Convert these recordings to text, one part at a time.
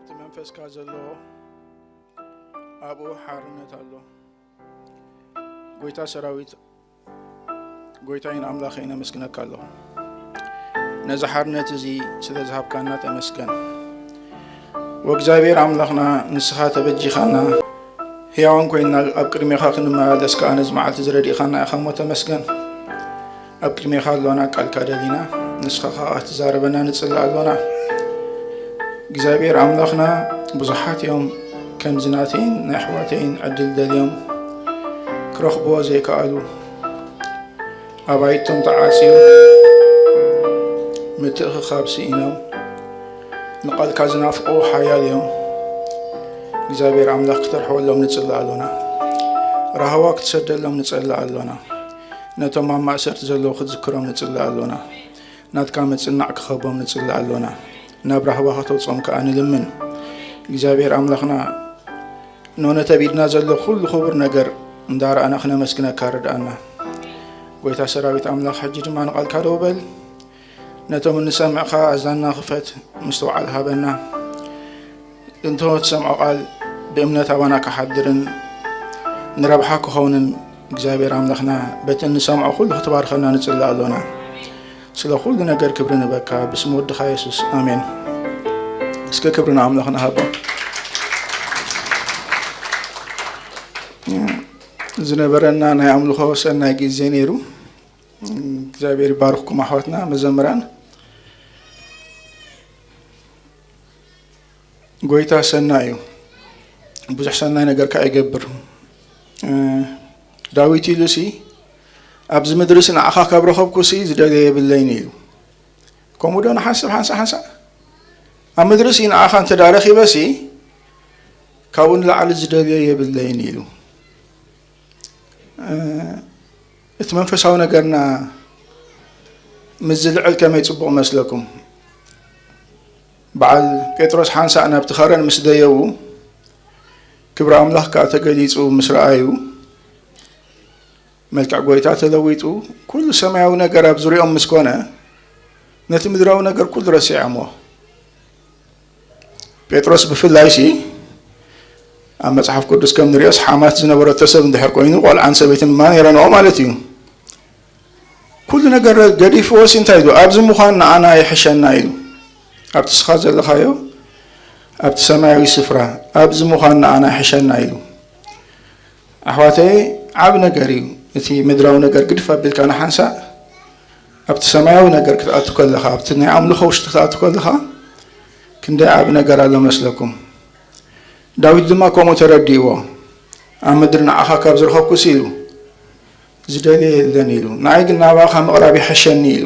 እቲ መንፈስካ ዘለዎ ኣብኡ ሓርነት ኣሎ። ጎይታ ሰራዊት፣ ጎይታይን ኣምላኸይን፣ ኣመስግነካ ኣለኹ። ነዚ ሓርነት እዚ ስለ ዝሃብካና ተመስገን። ወእግዚኣብሔር ኣምላኽና፣ ንስኻ ተበጂኻና፣ ሕያዋን ኮይንና ኣብ ቅድሜኻ ክንመላለስ ከኣ ነዚ መዓልቲ ዝረዲእኻና ኢኻ እሞ ተመስገን። ኣብ ቅድሜኻ ኣሎና፣ ቃልካ ደሊና፣ ንስኻ ኸኣ ክትዛረበና ንጽልእ ኣሎና። እግዚኣብሔር ኣምላኽና፣ ብዙሓት እዮም ከምዚ ናተይን ናይ ኣሕዋተይን ዕድል ደልዮም ክረኽብዎ ዘይከኣሉ። ኣባይቶም ተዓጽዩ፣ ምትእኽኻብ ስኢኖም፣ ንቓልካ ዝናፍቑ ሓያል እዮም። እግዚኣብሔር ኣምላኽ ክተርሕወሎም ንጽልእ ኣሎና። ራህዋ ክትሰደሎም ንጸልእ ኣሎና። ነቶም ኣብ ማእሰርቲ ዘለዉ ክትዝክሮም ንጽልእ ኣሎና። ናትካ ምጽናዕ ክኸቦም ንጽልእ ኣሎና። ናብ ራህዋ ከተውጽኦም ከኣ ንልምን። እግዚኣብሔር ኣምላኽና፣ ኖ ነቲ ኣብ ኢድና ዘሎ ኩሉ ክቡር ነገር እንዳረኣና ክነመስግነካ ርድኣና። ጎይታ ሰራዊት ኣምላኽ፣ ሕጂ ድማ ንቓልካ ደው በል። ነቶም እንሰምዕ ከኣ ኣዛንና ክፈት፣ ምስትውዓል ሃበና። እንተ ትሰምዖ ቃል ብእምነት ኣባና ክሓድርን ንረብሓ ክኸውንን እግዚኣብሔር ኣምላኽና በቲ እንሰምዖ ኩሉ ክትባርኸና ንጽልእ ኣሎና። ስለ ኩሉ ነገር ክብሪ ንበካ ብስም ወድኻ የሱስ፣ ኣሜን። እስከ ክብሪ ንኣምላኽ ንሃቦ። ዝነበረና ናይ ኣምልኾ ሰናይ ግዜ ነይሩ። እግዚኣብሔር ይባርኽኩም ኣሕዋትና መዘምራን። ጎይታ ሰናይ እዩ፣ ብዙሕ ሰናይ ነገር ከኣ ይገብር። እ፣ ዳዊት ኢሉሲ፣ "ኣብዚ ምድሪሲ ንዓኻ ካብ ረኸብኩሲ ዝደልዮ የብለይን" ኢሉ። ከምኡ ዶ ንሓስብ ሓንሳእ ሓንሳእ? ኣብ ምድሪሲ ንዓኻ እንተ ደኣ ረኺበሲ፣ ካብኡ ንላዕሊ ዝደልዮ የብለይን ኢሉ። እ፣ እቲ መንፈሳዊ ነገርና ምስ ዝልዕል ከመይ ጽቡቕ መስለኩም? በዓል ጴጥሮስ ሓንሳእ ናብቲ ኸረን ምስ ደየቡ፣ ክብሪ ኣምላኽ ከኣ ተገሊጹ ምስ ረኣዩ፣ መልክዕ ጐይታ ተለዊጡ፣ ኩሉ ሰማያዊ ነገር ኣብ ዙርያኦም ምስ ኮነ፣ ነቲ ምድራዊ ነገር ኩሉ ረሲዖምዎ። ጴጥሮስ ብፍላይሲ፣ ኣብ መጽሓፍ ቅዱስ ከም ንሪኦስ፣ ሓማት ዝነበረቶ ሰብ እንድሕር ኮይኑ፣ ቆልዓን ሰበይትን ድማ ነይረንኦ ማለት እዩ። ኩሉ ነገር ገዲፍዎሲ እንታይ ኢሉ? "ኣብዚ ምዃን ንኣና ይሕሸና" ኢሉ። ኣብቲ ስኻ ዘለኻዮ፣ ኣብቲ ሰማያዊ ስፍራ፣ "ኣብዚ ምዃን ንኣና ይሕሸና" ኢሉ። ኣሕዋተይ፣ ዓቢ ነገር እዩ። እቲ ምድራዊ ነገር ግድፍ ኣቢልካ ንሓንሳእ ኣብቲ ሰማያዊ ነገር ክትኣቱ ከለኻ፣ ኣብቲ ናይ ኣምልኾ ውሽጢ ክትኣቱ ከለኻ፣ ክንደይ ዓቢ ነገር ኣሎ መስለኩም? ዳዊት ድማ ከምኡ ተረዲእዎ። "ኣብ ምድሪ ንዓኻ ካብ ዝረኸብኩስ" ኢሉ፣ "ዝደልየ የለን" ኢሉ፣ "ንዓይ ግን ናባኻ ምቕራብ ይሕሸኒ" ኢሉ።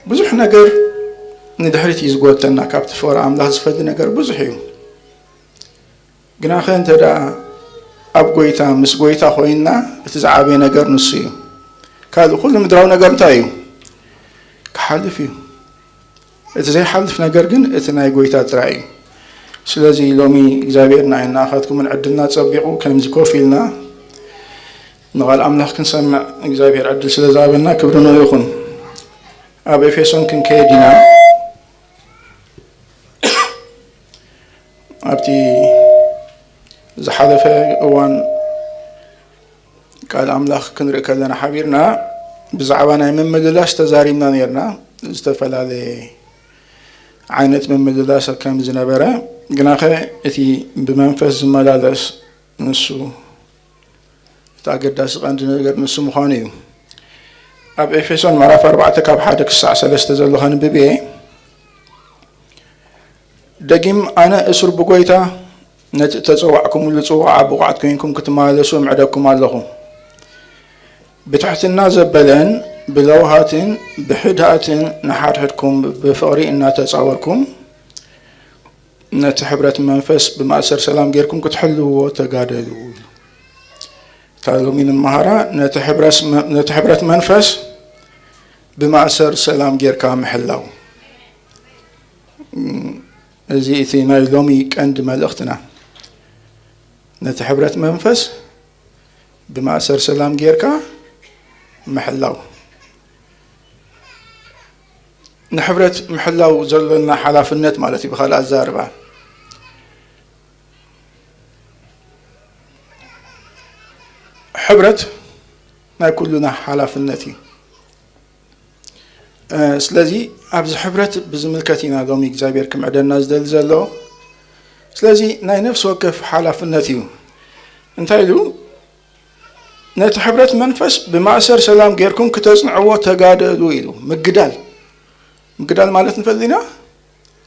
ብዙሕ ነገር ንድሕሪት እዩ ዝጎተና። ካብቲ ፍቕሪ ኣምላኽ ዝፈሊ ነገር ብዙሕ እዩ። ግናኸ እንተ ደኣ ኣብ ጐይታ፣ ምስ ጐይታ ኾይንና፣ እቲ ዝዓበየ ነገር ንሱ እዩ። ካልእ ኩሉ ምድራዊ ነገር እንታይ እዩ? ክሓልፍ እዩ። እቲ ዘይሓልፍ ነገር ግን እቲ ናይ ጐይታ ጥራይ እዩ። ስለዚ ሎሚ እግዚኣብሔር ንዓይን ንኣኻትኩምን ዕድልና ጸቢቑ ከምዚ ኮፍ ኢልና ንቓል ኣምላኽ ክንሰምዕ እግዚኣብሔር ዕድል ስለ ዝሃበና ክብሪ ንኡ ይኹን። ኣብ ኤፌሶን ክንከይድ ኢና። ኣብቲ ዝሓለፈ እዋን ቃል ኣምላኽ ክንርኢ ከለና ሓቢርና ብዛዕባ ናይ ምምልላስ ተዛሪብና ነርና። ዝተፈላለየ ዓይነት ምምልላስ ከም ዝነበረ፣ ግናኸ እቲ ብመንፈስ ዝመላለስ ንሱ እቲ ኣገዳሲ ቀንዲ ነገር ንሱ ምዃኑ እዩ። ኣብ ኤፌሶን ምዕራፍ ኣርባዕተ ካብ ሓደ ክሳዕ ሰለስተ ዘሎ ከንብብ እየ። ደጊም ኣነ እሱር ብጎይታ ነቲ እተጸዋዕኩምሉ ጽዋዓ ብቑዓት ኮይንኩም ክትመላለሱ እምዕደኩም ኣለኹ። ብትሕትና ዘበለን ብለውሃትን ብሕድኣትን ንሓድሕድኩም ብፍቕሪ እናተጻወርኩም ነቲ ሕብረት መንፈስ ብማእሰር ሰላም ጌርኩም ክትሕልውዎ ተጋደሉ። እታ ሎሚ ንመሃራ ነቲ ሕብረስ-፣ ነቲ ሕብረት መንፈስ ብማእሰር ሰላም ጌርካ ምሕላው። እዚ እቲ ናይ ሎሚ ቀንዲ መልእኽትና። ነቲ ሕብረት መንፈስ ብማእሰር ሰላም ጌርካ ምሕላው። ንሕብረት ምሕላው ዘለና ሓላፍነት ማለት እዩ። ብኻልእ ኣዛርባ ሕብረት ናይ ኩሉና ሓላፍነት እዩ። ስለዚ ኣብዚ ሕብረት ብዝምልከት ኢና ሎሚ እግዚኣብሔር ክምዕደና ዝደሊ ዘሎ። ስለዚ ናይ ነፍሲ ወከፍ ሓላፍነት እዩ። እንታይ ኢሉ? ነቲ ሕብረት መንፈስ ብማእሰር ሰላም ጌርኩም ክተጽንዕዎ ተጋደሉ ኢሉ። ምግዳል፣ ምግዳል ማለት ንፈልጥ ኢና፣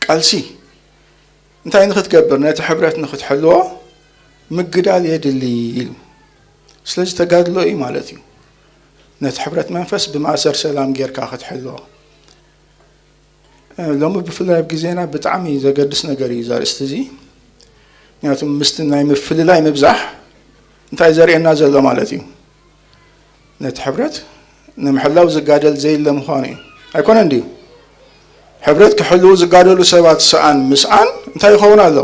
ቃልሲ። እንታይ ንክትገብር? ነቲ ሕብረት ንክትሕልዎ ምግዳል የድሊ ኢሉ። ስለዚ ተጋድሎ እዩ ማለት እዩ። ነቲ ሕብረት መንፈስ ብማእሰር ሰላም ጌርካ ክትሕልዎ። ሎሚ ብፍላይ ኣብ ግዜና ብጣዕሚ ዘገድስ ነገር እዩ እዚ ኣርእስቲ እዚ። ምክንያቱም ምስቲ ናይ ምፍልላይ ምብዛሕ እንታይ ዘርእየና ዘሎ ማለት እዩ? ነቲ ሕብረት ንምሕላው ዝጋደል ዘይለ ምዃኑ እዩ። ኣይኮነን ድዩ? ሕብረት ክሕልዉ ዝጋደሉ ሰባት ሰኣን ምስኣን እንታይ ይኸውን ኣሎ?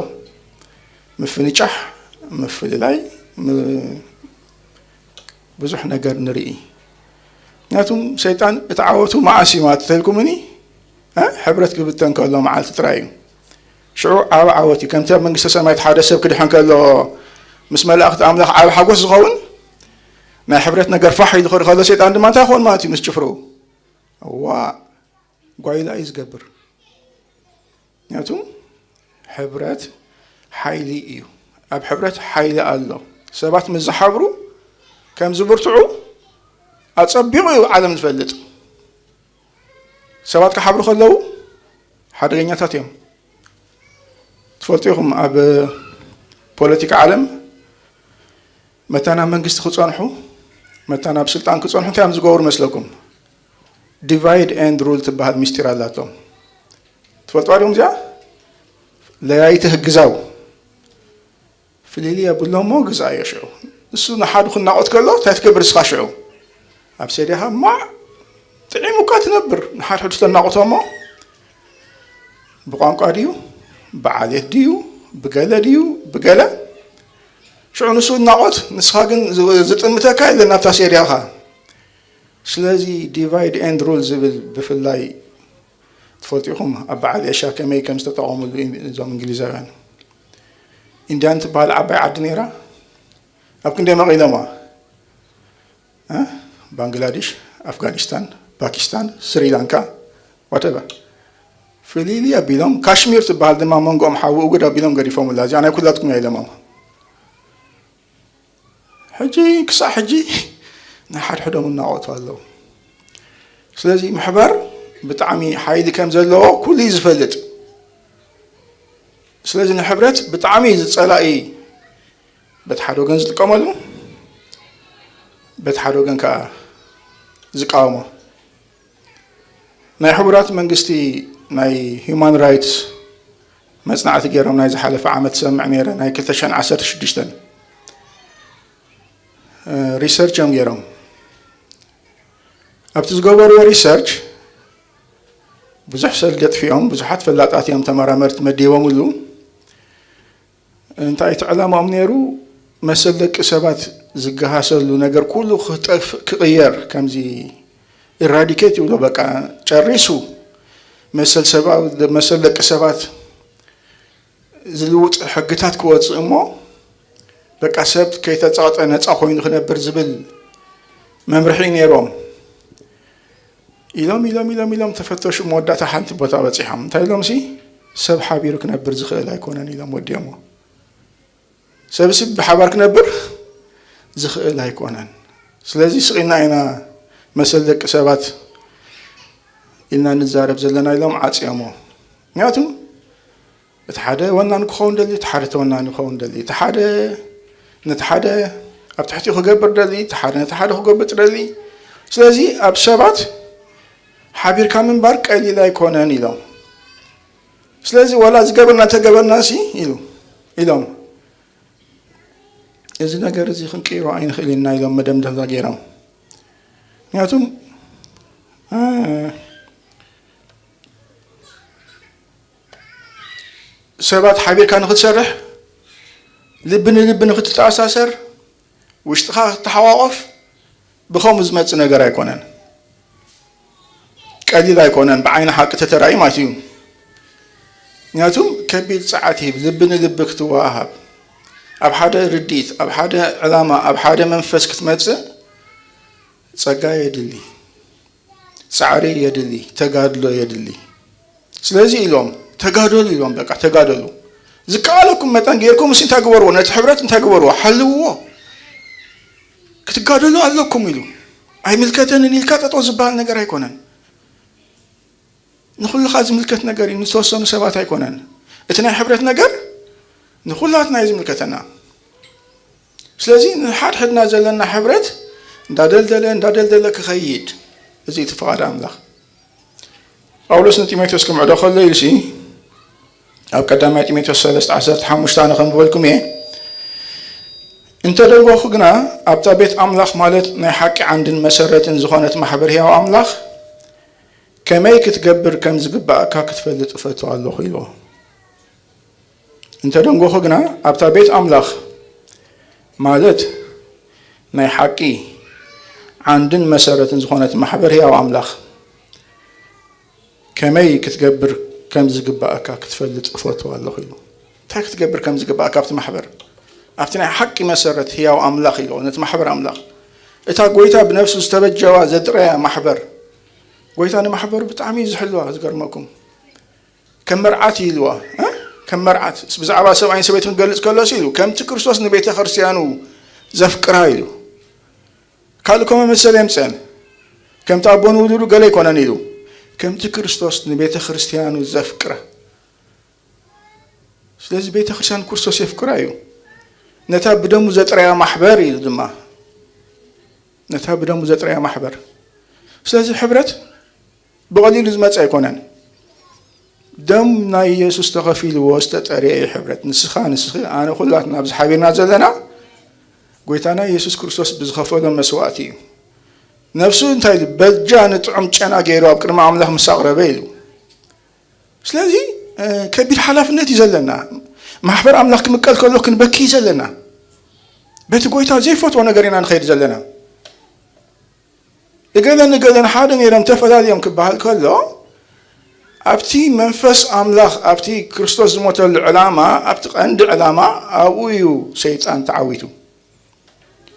ምፍንጫሕ፣ ምፍልላይ፣ ም-፣ ብዙሕ ነገር ንርኢ። ምክንያቱም ሰይጣን እቲ ዓወቱ መዓስ እዩ ማለት ተልኩምኒ? እ? ሕብረት ክብተን ከሎ መዓልቲ ጥራይ እዩ። ሽዑ ዓብ ዓወት እዩ። ከምቲ ኣብ መንግስተ ሰማያት ሓደ ሰብ ክድሕን ከሎ ምስ መላእኽቲ ኣምላኽ ዓብ ሓጎስ ዝኸውን፣ ናይ ሕብረት ነገር ፋሕ ኢሉ ክርኢ ከሎ ሰይጣን ድማ እንታይ ይኸውን ማለት እዩ ምስ ጭፍርኡ? እዋ፣ ጓይላ እዩ ዝገብር። ምክንያቱም ሕብረት ሓይሊ እዩ። ኣብ ሕብረት ሓይሊ ኣሎ። ሰባት ምስ ዝሓብሩ ከም ዝብርትዑ ኣጸቢቑ እዩ ዓለም ዝፈልጥ። ሰባት ክሓብሩ ከለዉ ሓደገኛታት እዮም። ትፈልጡ ኢኹም፣ ኣብ ፖለቲካ ዓለም መታን ኣብ መንግስቲ ክጸንሑ፣ መታን ኣብ ስልጣን ክጸንሑ እንታይ እዮም ዝገብሩ መስለኩም? ዲቫይድ ኤንድ ሩል ትበሃል ሚስጢር ኣላቶም። ትፈልጥዋ ዲኹም እዚኣ? ለያይተ ህግዛው። ፍልልይ ኣብሎ እሞ ግዛዮ ሽዑ። እሱ ንሓዱ ክናቖት ከሎ እንታይ ትገብር እስኻ ሽዑ? ኣብ ሰድያኻ ማዕ ጥዒሙካ ትነብር። ንሓድሕዱ ተናቑቶ እሞ ብቋንቋ ድዩ? ብዓሌት ድዩ? ብገለ ድዩ? ብገለ? ሽዑ ንሱ እናቖት፣ ንስኻ ግን ዝ-፣ ዝጥምተካ የለን ናብታ ሰድያኻ። ስለዚ ዲቫይድ ኤንድ ሩል ዝብል ብፍላይ ትፈልጡ ኢኹም፣ ኣብ በዓል ኤሻ ከመይ ከም ዝተጠቐሙሉ እዞም እንግሊዛውያን። ኢንድያን ትበሃል ዓባይ ዓዲ ነይራ፣ ኣብ ክንደይ መቒሎማ? እ? ባንግላዴሽ፣ ኣፍጋኒስታን፣ ፓኪስታን፣ ስሪላንካ፣ ዋተቨር። ፍልልይ ኣቢሎም፣ ካሽሚር ትበሃል ድማ መንጎኦም ሓዊ እጉድ ኣቢሎም ገዲፎምላ። እዚኣ ናይ ኩላትኩም እያ ኢሎሞም። ሕጂ፣ ክሳዕ ሕጂ ንሓድሕዶም እናቖቱ ኣለዉ። ስለዚ ምሕባር ብጣዕሚ ሓይሊ ከም ዘለዎ ኩሉ እዩ ዝፈልጥ። ስለዚ ንሕብረት ብጣዕሚ ዝጸላኢ በቲ ሓደ ወገን ዝጥቀመሉ፣ በቲ ሓደ ወገን ከኣ ዝቃወሞ። ናይ ሕቡራት መንግስቲ ናይ ሂዩማን ራይትስ መጽናዕቲ ገይሮም ናይ ዝሓለፈ ዓመት ሰምዕ ነይረ፣ ናይ ክልተ ሽሕን ዓሰርተ ሽዱሽተን፣ እ፣ ሪሰርች እዮም ገይሮም። ኣብቲ ዝገበርዎ ሪሰርች ብዙሕ ሰብ ደጥፊኦም፣ ብዙሓት ፈላጣት እዮም ተመራመርቲ መዲቦምሉ። እንታይ እቲ ዕላማኦም ነይሩ? መሰል ደቂ ሰባት ዝገሃሰሉ ነገር ኩሉ ክጠፍእ፣ ክቕየር፣ ከምዚ ኢራዲኬት ይብሎ፣ በቃ ጨሪሱ መሰል ሰብኣዊ፣ መሰል ደቂ ሰባት ዝልውጥ ሕግታት ክወፅእ እሞ በቃ ሰብ ከይተፀቕጠ ነፃ ኮይኑ ክነብር ዝብል መምርሒ ነይሮም። ኢሎም፣ ኢሎም፣ ኢሎም፣ ኢሎም ተፈተሹ፣ መወዳእታ ሓንቲ ቦታ በፂሖም። እንታይ ኢሎም ሲ? ሰብ ሓቢሩ ክነብር ዝኽእል ኣይኮነን ኢሎም ወዲኦሞ። ሰብሲ ብሓባር ክነብር ዝኽእል ኣይኮነን። ስለዚ ስቕ ኢልና ኢና መሰል ደቂ ሰባት ኢልና ንዛረብ ዘለና ኢሎም ዓፅዮሞ። ምክንያቱ እቲ ሓደ ወናኒ ክኸውን ደሊ፣ እቲ ሓደ ተወናኒ ክኸውን ደሊ፣ እቲ ሓደ ነቲ ሓደ ኣብ ትሕቲኡ ክገብር ደሊ፣ እቲ ሓደ ነቲ ሓደ ክጎብጥ ደሊ። ስለዚ ኣብ ሰባት ሓቢርካ ምንባር ቀሊል ኣይኮነን ኢሎም። ስለዚ ዋላ ዝገበርና እንተገበርና ሲ ኢሉ፣ ኢሎም፣ እዚ ነገር እዚ ክንቅይሮ ኣይንኽእል ኢና ኢሎም መደምደምታ ገይሮም። ምክንያቱም፣ እ፣ ሰባት ሓቢርካ ንክትሰርሕ፣ ልቢ ንልቢ ንክትተኣሳሰር፣ ውሽጥኻ ክትተሓቋቆፍ ብኸምኡ ዝመጽእ ነገር ኣይኮነን። ቀሊል ኣይኮነን፣ ብዓይኒ ሓቂ ተተራእዩ ማለት እዩ። ምክንያቱም ከቢድ ጸዓት ይህብ፣ ልቢ ንልቢ ክትወሃሃብ፣ ኣብ ሓደ ርድኢት፣ ኣብ ሓደ ዕላማ፣ ኣብ ሓደ መንፈስ ክትመጽእ ጸጋ የድሊ፣ ጻዕሪ የድሊ፣ ተጋድሎ የድሊ። ስለዚ ኢሎም ተጋደሉ ኢሎም፣ በቃ ተጋደሉ። ዝከኣለኩም መጠን ጌርኩም እሲ እንታይ ግበርዎ፣ ነቲ ሕብረት እንታይ ግበርዎ፣ ሓልውዎ። ክትጋደሉ ኣለኩም ኢሉ። ኣይምልከተንን ኢልካ ጠጠው ዝበሃል ነገር ኣይኮነን። ንኹልኻ ዝምልከት ነገር እዩ፣ ንዝተወሰኑ ሰባት ኣይኮነን። እቲ ናይ ሕብረት ነገር ንኹላትና እዩ ዝምልከተና። ስለዚ ንሓድሕድና ዘለና ሕብረት እንዳደልደለ እንዳደልደለ ክኸይድ፣ እዚ እቲ ፍቓድ ኣምላኽ። ጳውሎስ ንጢሞቴዎስ ክምዕዶ ከሎ ኢሉሲ ኣብ ቀዳማይ ጢሞቴዎስ ሰለስተ ዓሰርተ ሓሙሽተ ኣነ ከም ዝበልኩም እየ፣ እንተ ደንጎኹ ግና ኣብታ ቤት ኣምላኽ ማለት ናይ ሓቂ ዓንድን መሰረትን ዝኾነት ማሕበር ሕያው ኣምላኽ ከመይ ክትገብር ከም ዝግባእካ ክትፈልጥ እፈቱ ኣለኹ ኢልዎ። እንተ ደንጎኹ ግና ኣብታ ቤት ኣምላኽ ማለት ናይ ሓቂ ዓንድን መሰረትን ዝኾነት ማሕበር ሕያው ኣምላኽ ከመይ ክትገብር ከም ዝግባእካ ክትፈልጥ እፈቱ ኣለኹ ኢሉ። እንታይ ክትገብር ከም ዝግባእካ ኣብቲ ማሕበር፣ ኣብቲ ናይ ሓቂ መሰረት ሕያው ኣምላኽ ኢሉ ነቲ ማሕበር ኣምላኽ፣ እታ ጎይታ ብነፍሱ ዝተበጀዋ ዘጥረያ ማሕበር፣ ጎይታ ንማሕበሩ ብጣዕሚ እዩ ዝሕልዋ። ዝገርመኩም ከም መርዓት እዩ ኢልዋ። እ? ከም መርዓት ብዛዕባ ሰብኣይን ሰበይትን ክገልጽ ከሎስ ኢሉ ከምቲ ክርስቶስ ንቤተ ክርስቲያኑ ዘፍቅራ ኢሉ። ካልእ ከመ መሰለ የምጽአን። ከምቲ ኣቦ ንውሉዱ ገለ ኣይኮነን ኢሉ፣ ከምቲ ክርስቶስ ንቤተ ክርስቲያኑ ዘፍቅራ። ስለዚ ቤተ ክርስቲያን ክርስቶስ የፍቅራ እዩ። ነታ ብደሙ ዘጥረያ ማሕበር ኢሉ ድማ፣ ነታ ብደሙ ዘጥረያ ማሕበር። ስለዚ ሕብረት ብቐሊሉ ዝመጽእ ኣይኮነን። ደም ናይ ኢየሱስ ተኸፊልዎ ዝተጠርየ እዩ ሕብረት። ንስኻ፣ ንስኺ፣ ኣነ፣ ኩላትና ኣብዚ ሓቢርና ዘለና ጎይታና ኢየሱስ ክርስቶስ ብዝኸፈሎ መስዋእቲ እዩ። ነፍሱ እንታይ ኢሉ? በጃ ንጥዑም ጨና ገይሩ ኣብ ቅድሚ ኣምላኽ ምስ ኣቕረበ ኢሉ። ስለዚ፣ እ፣ ከቢድ ሓላፍነት እዩ ዘለና። ማሕበር ኣምላኽ ክምቀል ከሎ ክንበኪ እዩ ዘለና። በቲ ጎይታ ዘይፈትዎ ነገር ኢና ንኸይድ ዘለና። እገለን እገለን ሓደ ነይሮም ተፈላለዮም ክበሃል ከሎ፣ ኣብቲ መንፈስ ኣምላኽ፣ ኣብቲ ክርስቶስ ዝሞተሉ ዕላማ፣ ኣብቲ ቀንዲ ዕላማ፣ ኣብኡ እዩ ሰይጣን ተዓዊቱ።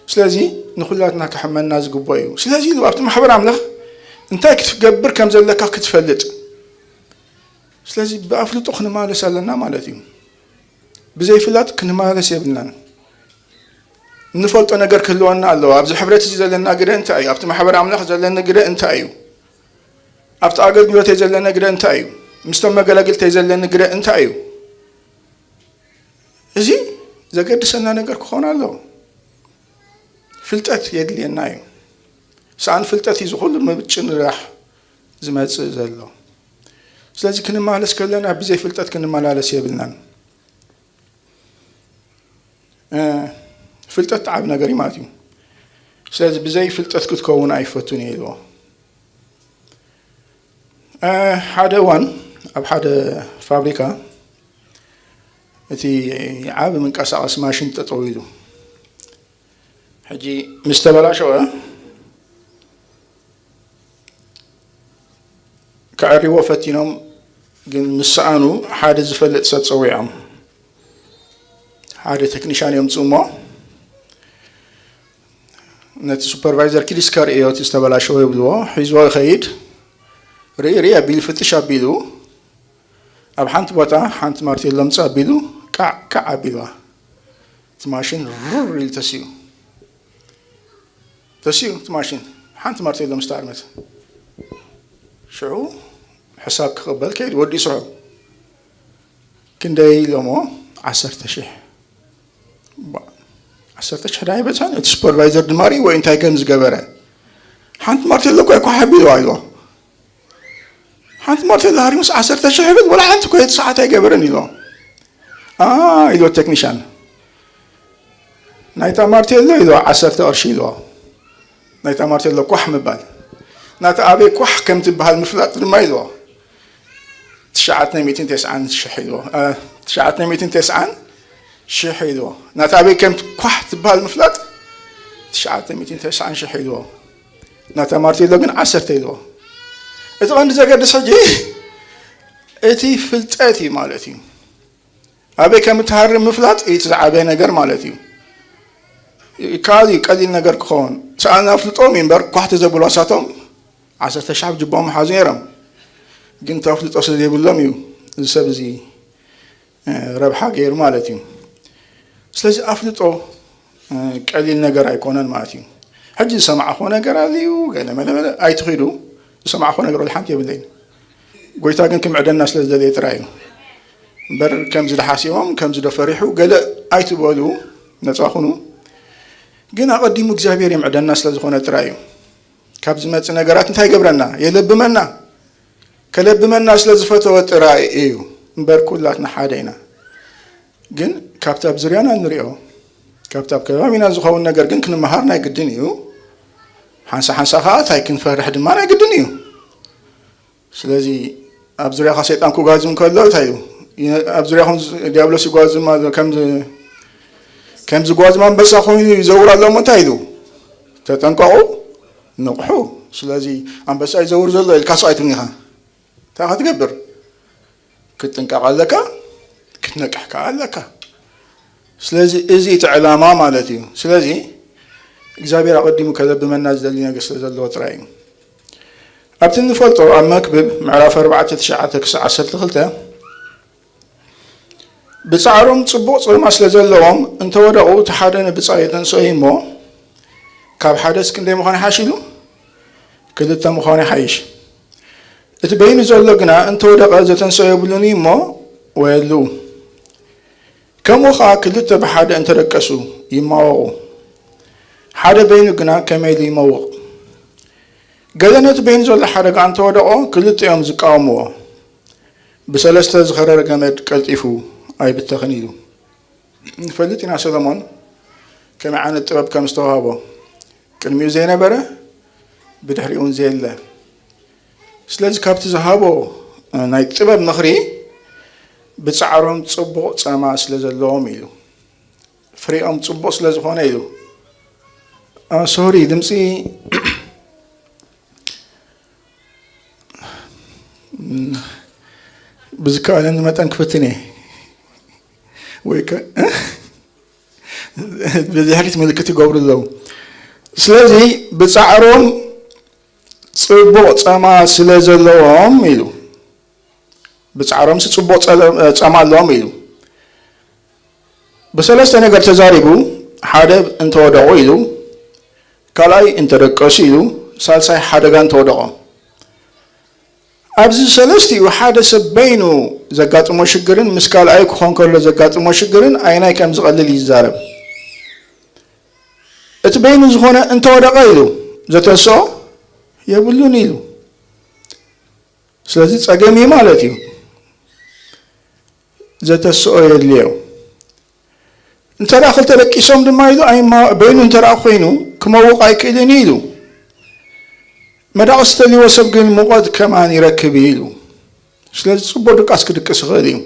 ስለዚ ንኹላትና ክሕመና ዝግብኦ እዩ። ስለዚ ኢሉ ኣብቲ ማሕበር ኣምላኽ እንታይ ክትገብር ከም ዘለካ ክትፈልጥ። ስለዚ ብኣፍልጦ ክንማለስ ኣለና ማለት እዩ። ብዘይፍላጥ ክንማለስ የብልናን። እንፈልጦ ነገር ክህልወና ኣለዎ። ኣብዚ ሕብረት እዚ ዘለና ግደ እንታይ እዩ? ኣብቲ ማሕበር ኣምላኽ ዘለኒ ግደ እንታይ እዩ? ኣብቲ ኣገልግሎተይ ዘለኒ ግደ እንታይ እዩ? ምስቶም መገላግልተይ ዘለኒ ግደ እንታይ እዩ? እዚ ዘገድሰና ነገር ክኾን ኣለዎ። ፍልጠት የድልየና እዩ። ሰኣን ፍልጠት እዩ ዝኹሉ ምጭንራሕ ዝመጽእ ዘሎ። ስለዚ ክንመላለስ ከለና ብዘይ ፍልጠት ክንመላለስ የብልናን። እ፣ ፍልጠት ዓቢ ነገር እዩ ማለት እዩ። ስለዚ ብዘይ ፍልጠት ክትከውን ኣይፈቱን እየ ኢልዎ። እ፣ ሓደ እዋን ኣብ ሓደ ፋብሪካ እቲ ዓቢ መንቀሳቐሲ ማሽን ጠጠው ኢሉ። ሕጂ ምስ ተበላሸወ ከዐርይዎ ፈቲኖም፣ ግን ምስ ሰኣኑ ሓደ ዝፈልጥ ሰብ ጸዊዖም። ሓደ ቴክኒሻን የምጽኡ እሞ ነቲ ሱፐርቫይዘር ኪድ እስከ ርእዮ እቲ ዝተበላሸወ ይብልዎ። ሒዝዎ ይኸይድ። ርኢ ርኢ ኣቢሉ ፍትሽ ኣቢሉ ኣብ ሓንቲ ቦታ ሓንቲ ማርቴሎ ምጽእ ኣቢሉ ቃዕ ቃዕ ኣቢልዋ። እቲ ማሽን ሩር ኢሉ ተሲኡ። ተሲኡ እቲ ማሽን ሓንቲ ማርቴሎ ምስ ተኣርመት። ሽዑ ሕሳብ ክቕበል ከይዱ ወዲኡ ስሑ። ክንደይ ኢሎሞ? ዓሰርተ ሽሕ። ባ-፣ ዓሰርተ ሽሕ ዳ ኣይበጽሐን? እቲ ሱፐርቫይዘር ድማ ርእይዎ እንታይ ከም ዝገበረ። ሓንቲ ማርቴሎ እኮ እኳ ሓቢልዋ ኢልዎ። ሓንቲ ማርቴሎ ሃሪሙስ ዓሰርተ ሽሕ ይብል፣ ወላ ሓንቲ እኮ እቲ ሰዓት ኣይገበረን ኢልዎ። ኣ፣ ኢልዎ ቴክኒሻን። ናይታ ማርቴሎ ኢልዎ ዓሰርተ ቅርሺ ኢልዎ። ናይታ ማርቴሎ ኳሕ ምባል። ናታ ኣበይ ኳሕ ከም ትበሃል ምፍላጥ ድማ ኢልዎ። ትሽዓተ ሚእትን ተስዓን ሽሕ ኢልዎ። እ፣ ትሽዓተ ሚእትን ተስዓን ሽሕ ኢልዎ። ናታ ኣበይ ከም ኳሕ ትበሃል ምፍላጥ ትሽዓተ ሚእትን ተስዓን ሽሕ ኢልዎ። ናታ ማርቴሎ ግን ዓሰርተ ኢልዎ። እቲ ቀንዲ ዘገድስ ሕጂ እቲ ፍልጠት እዩ ማለት እዩ። ኣበይ ከም እትሃርም ምፍላጥ እዩ እቲ ዝዓበየ ነገር ማለት እዩ። ይከኣል እዩ ቀሊል ነገር ክኸውን። ሰኣን ኣፍልጦም እዩ እምበር ኳሕ ተዘብሉ ኣሳቶም ዓሰርተ ሺሕ ኣብ ጅቦም ሓዙ ነይሮም። ግን እቲ ኣፍልጦ ስለ ዘይብሎም እዩ እዚ ሰብ እዚ ረብሓ ገይሩ ማለት እዩ። ስለዚ ኣፍልጦ ቀሊል ነገር ኣይኮነን ማለት እዩ። ሕጂ ዝሰማዕኹዎ ነገር ኣልዩ ገለ መለ መለ ኣይትኺዱ። ዝሰማዕኹዎ ነገር ወላ ሓንቲ የብለይን። ጎይታ ግን ክምዕደና ስለ ዝደለየ ጥራይ እዩ እምበር ከምዚ ድሓሲቦም ከምዚ ዶ ፈሪሑ ገለ ኣይትበሉ፣ ነፃ ኩኑ። ግን ኣቐዲሙ እግዚኣብሔር ይምዕደና ስለ ዝኾነ ጥራይ እዩ። ካብ ዝመጽእ ነገራት እንታይ ይገብረና? የለብመና። ከለብመና ስለ ዝፈተወ ጥራይ እዩ እምበር ኩላትና ሓደ ኢና። ግን ካብቲ ኣብ ዙርያና እንሪኦ፣ ካብቲ ኣብ ከባቢና ዝኸውን ነገር ግን ክንመሃር ናይ ግድን እዩ። ሓንሳ ሓንሳ ኸዓ እንታይ ክንፈርሕ ድማ ናይ ግድን እዩ። ስለዚ ኣብ ዙርያኻ ሰይጣን ክጓዝም ከሎ እንታይ እዩ? ኣብ ዙርያኹም ዝ-፣ ዲያብሎስ ይጓዝም ኣሎ። ከም ዝ-፣ ከም ዝጓዝም ኣንበሳ ኮይኑ ይዘውር ኣሎ። እሞ እንታይ ኢሉ? "ተጠንቀቑ፣ ንቕሑ። ስለዚ ኣንበሳ ይዘውር ዘሎ" ኢልካ ስቕ ኣይትብልኒ ኢኻ። እንታይ ኢኻ ትገብር? ክትጥንቀቕ ኣለካ፣ ክትነቅሕ ከኣ ኣለካ። ስለዚ እዚ እቲ ዕላማ ማለት እዩ። ስለዚ እግዚኣብሔር ኣቐዲሙ ከለብመና ዝደሊ ነገር ስለ ዘለዎ ጥራይ እዩ። ኣብቲ እንፈልጦ ኣብ መክብብ ምዕራፍ ኣርባዕተ ትሽዓተ ክሳዕ ዓሰርተ ክልተ፣ ብጻዕሮም ጽቡቕ ጾማ ስለ ዘለዎም እንተወደቑ እቲ ሓደ ንብጻዩ የተንስኦ እዩ እሞ ካብ ሓደስ ክንደይ ምዃኑ ይሓይሽ ኢሉ? ክልተ ምዃኑ ይሓይሽ። እቲ በይኑ ዘሎ ግና እንተወደቐ ዘተንስኦ የብሉን እዩ እሞ ወየሉ። ከምኡ ኸኣ ክልተ ብሓደ እንተደቀሱ ይማወቑ። ሓደ በይኑ ግና ከመይ ኢሉ ይመውቕ? ገለ ነቲ በይኑ ዘሎ ሓደጋ እንተወደቖ ክልቲኦም ዝቃወምዎ። ብሰለስተ ዝኸረረ ገመድ ቀልጢፉ ኣይብተኽን ኢሉ። ንፈልጥ ኢና ሰሎሞን ከመይ ዓይነት ጥበብ ከም ዝተዋህቦ፣ ቅድሚኡ ዘይነበረ ብድሕሪኡ እውን ዘየለ። ስለዚ ካብቲ ዝሃቦ ናይ ጥበብ ምኽሪ ብጻዕሮም ጽቡቕ ጸማ ስለ ዘለዎም ኢሉ፣ ፍሬኦም ጽቡቕ ስለ ዝኾነ ኢሉ። ሶሪ ድምፂ ብዝከኣለኒ መጠን ክፍትን እየ ወይ ከ ብድሕሪት ምልክት ይገብሩ ኣለዉ። ስለዚ ብጻዕሮም ጽቡቕ ጸማ ስለ ዘለዎም ኢሉ፣ ብጻዕሮምሲ ጽቡቕ ጸለ-፣ ጸማ ኣለዎም ኢሉ። ብሰለስተ ነገር ተዛሪቡ፣ ሓደ እንተወደቑ ኢሉ፣ ካልኣይ እንተደቀሱ ኢሉ፣ ሳልሳይ ሓደጋ እንተወደቖ። ኣብዚ ሰለስቲኡ ሓደ ሰብ በይኑ ዘጋጥሞ ሽግርን ምስ ካልኣዩ ክኾን ከሎ ዘጋጥሞ ሽግርን ኣይናይ ከም ዝቐልል እዩ ዝዛረብ። እቲ በይኑ ዝኾነ እንተወደቐ ኢሉ ዘተንስኦ የብሉን ኢሉ። ስለዚ ጸገም እዩ ማለት እዩ። ዘተስኦ የድልዮ። እንተ ደኣ ክልተ ደቂሶም ድማ ኢሉ ኣይማ-፣ በይኑ እንተ ደኣ ኮይኑ ክመውቕ ኣይክእልን እዩ ኢሉ። መዳቕሲ ተልይዎ ሰብ ግን ሙቐት ከማን ይረክብ እዩ ኢሉ። ስለዚ ጽቡቕ ድቃስ ክድቅስ ይኽእል እዩ።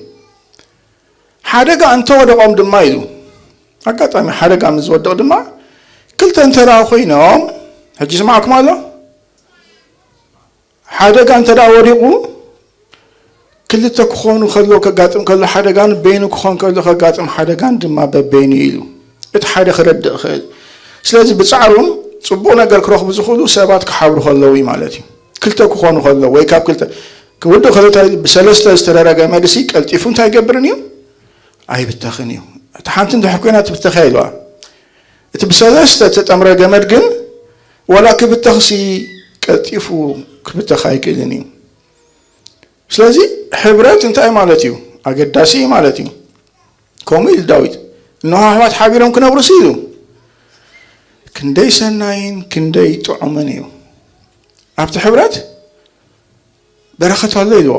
ሓደጋ እንተወደቖም ድማ ኢሉ። ኣጋጣሚ ሓደጋ ምስ ዝወድቕ ድማ ክልተ እንተ ደኣ ኮይኖም፣ ሕጂ ይስማዕኩም ኣሎ? ሓደጋ እንተ ደኣ ወዲቑ፣ ክልተ ክኾኑ ከሎ፣ ከጋጥም ከሎ ሓደጋን በይኑ ክኾን ከሎ ከጋጥም ሓደጋን ድማ በበይኑ እዩ ኢሉ። እቲ ሓደ ክረድእ ይኽእል። ስለዚ ብጻዕሮም ጽቡቕ ነገር ክረኽቡ ዝኽእሉ ሰባት ክሓብሩ ከለዉ እዩ ማለት እዩ። ክልተ ክኾኑ ከለዉ ወይ ካብ ክልተ ክውድእ ከሎ እንታይ ኢሉ? ብሰለስተ ዝተረረ ገመድሲ ቀልጢፉ እንታይ ይገብርን እዩ? ኣይብተኽን እዩ። እታ ሓንቲ እንድሕር ኮይና ትብተኽ እያ ኢልዋ። እቲ ብሰለስተ እተጠምረ ገመድ ግን ዋላ ክብተኽሲ ቀልጢፉ ክብተኽ ኣይክእልን እዩ። ስለዚ ሕብረት እንታይ ማለት እዩ? ኣገዳሲ እዩ ማለት እዩ። ከምኡ ኢሉ ዳዊት፣ "እንሆ ኣሕዋት ሓቢሮም ክነብሩሲ" ኢሉ። ክንደይ ሰናይን ክንደይ ጥዑምን እዩ። ኣብቲ ሕብረት በረኸት ኣሎ ኢልዎ።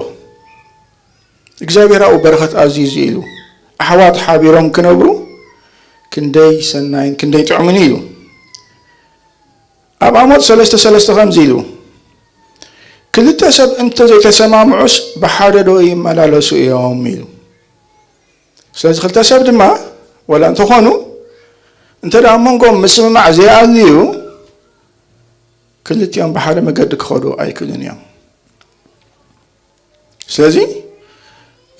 እግዚኣብሔር ኣብኡ በረኸት ኣዚዙ ኢሉ። ኣሕዋት ሓቢሮም ክነብሩ ክንደይ ሰናይን ክንደይ ጥዑምን ኢሉ። ኣብ ኣሞጽ ሰለስተ ሰለስተ ከምዚ ኢሉ፣ "ክልተ ሰብ እንተ ዘይተሰማምዑስ ብሓደ ዶ ይመላለሱ እዮም?" ኢሉ። ስለዚ ክልተ ሰብ ድማ ወላ እንተኾኑ፣ እንተ ደኣ ኣብ መንጎም ምስምማዕ ዘይኣልዩ፣ ክልቲኦም ብሓደ መገዲ ክኸዱ ኣይክእሉን እዮም። ስለዚ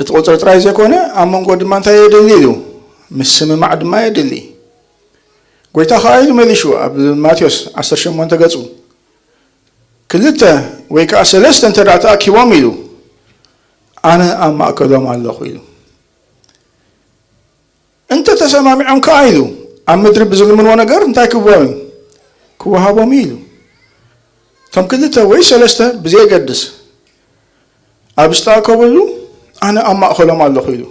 እቲ ቁፅሪ ጥራይ ዘይኮነ ኣብ መንጎ ድማ እንታይ የድሊ ኢሉ? ምስምማዕ ድማ የድሊ። ጎይታ ከኣ ኢሉ መሊሹ ኣብ ማቴዎስ ዓሰርተ ሸሞንተ ገጹ፣ ክልተ ወይ ከኣ ሰለስተ እንተ ደኣ ተኣኪቦም ኢሉ፣ ኣነ ኣብ ማእከሎም ኣለኹ ኢሉ። እንተ ተሰማሚዖም ከኣ ኢሉ፣ ኣብ ምድሪ ብዝልምንዎ ነገር እንታይ ክህቦም እዩ? ክወሃቦም እዩ ኢሉ። እቶም ክልተ ወይ ሰለስተ ብዘየገድስ ኣብ ዝተኣከብሉ ኣነ ኣብ ማእከሎም ኣለኹ ኢሉ።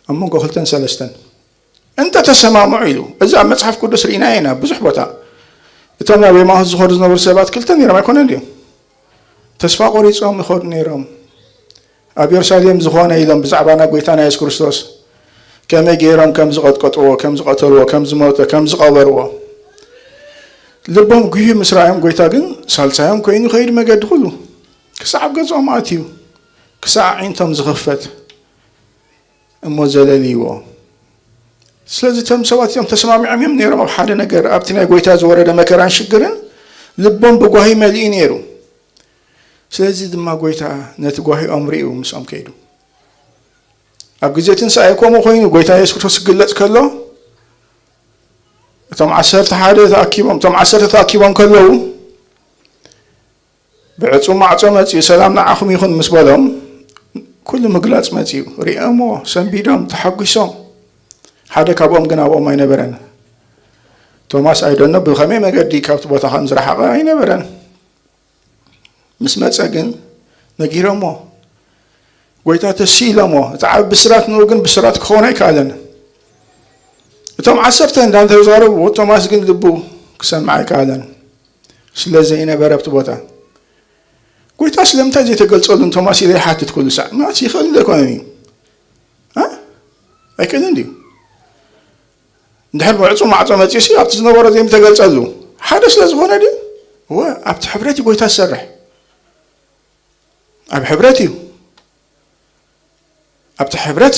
ኣብ መንጎ ክልተን ሰለስተን እንተ ተሰማምዑ ኢሉ። እዚ ኣብ መጽሓፍ ቅዱስ ርኢና ኢና ብዙሕ ቦታ። እቶም ናብ ኤማሁስ ዝኸዱ ዝነበሩ ሰባት ክልተ ነይሮም ኣይኮነን ድዮም? ተስፋ ቆሪጾም ይኸዱ ነይሮም። ኣብ የሩሳሌም ዝኾነ ኢሎም ብዛዕባ ናይ ጎይታና የሱስ ክርስቶስ ከመይ ገይሮም ከም ዝቐጥቀጥዎ፣ ከም ዝቐተልዎ፣ ከም ዝሞተ፣ ከም ዝቐበርዎ ልቦም ጉህዩ ምስ ረኣዮም፣ ጎይታ ግን ሳልሳዮም ኮይኑ ከይዱ መገዲ ኩሉ ክሳዕ ኣብ ገዝኦም ኣትዩ፣ ክሳዕ ኣዒንቶም ዝኽፈት እሞ ዘለልይዎ። ስለዚ እቶም ሰባት እዚኦም ተሰማሚዖም እዮም ነይሮም ኣብ ሓደ ነገር፣ ኣብቲ ናይ ጎይታ ዝወረደ መከራን ሽግርን ልቦም ብጓሂ መሊኡ ነይሩ። ስለዚ ድማ ጎይታ ነቲ ጓሂኦም ርእዩ ምስኦም ከይዱ። ኣብ ግዜ ትንሳኤ ከምኡ ኮይኑ ጎይታ የሱስ ክርስቶስ ክግለጽ ከሎ እቶም ዓሰርተ ሓደ ተኣኪቦም፣ እቶም ዓሰርተ ተኣኪቦም ከለዉ ብዕጹም ማዕጾ መጺኡ፣ "ሰላም ንዓኹም ይኹን" ምስ በሎም፣ ኩሉ ምግላጽ መጺኡ። ሪኦምዎ፣ ሰንቢዶም፣ ተሓጒሶም። ሓደ ካብኦም ግን ኣብኦም ኣይነበረን። ቶማስ፣ ኣይደኖ ብኸመይ መገዲ ካብቲ ቦታ ከም ዝረሓቐ ኣይነበረን። ምስ መጸ ግን ነጊሮምዎ። ጎይታ ተስኢሎምዎ። እቲ ዓቢ ብስራት ንኡ ግን ብስራት ክኸውን ኣይከኣለን። እቶም ዓሰርተ እንዳተዛረቡ፣ ቶማስ ግን ልቡ ክሰምዕ ኣይከኣለን። ስለ ዘይነበረ ኣብቲ ቦታ። ጎይታ ስለምንታይ ዘይተገልጸሉ ንቶማስ ኢለ ይሓትት ኩሉ ሳዕ። ማለት ይኽእል ዶ ኣይኮነን እዩ? እ? ኣይክእልን ድዩ? እንድሕር ብዕጹም ማዕጾ መጺኡሲ ኣብቲ ዝነበሮ ዘይምተገልጸሉ ሓደ ስለ ዝኾነ ድዩ? እወ፣ ኣብቲ ሕብረት እዩ ጎይታ ዝሰርሕ። ኣብ ሕብረት እዩ። ኣብቲ ሕብረት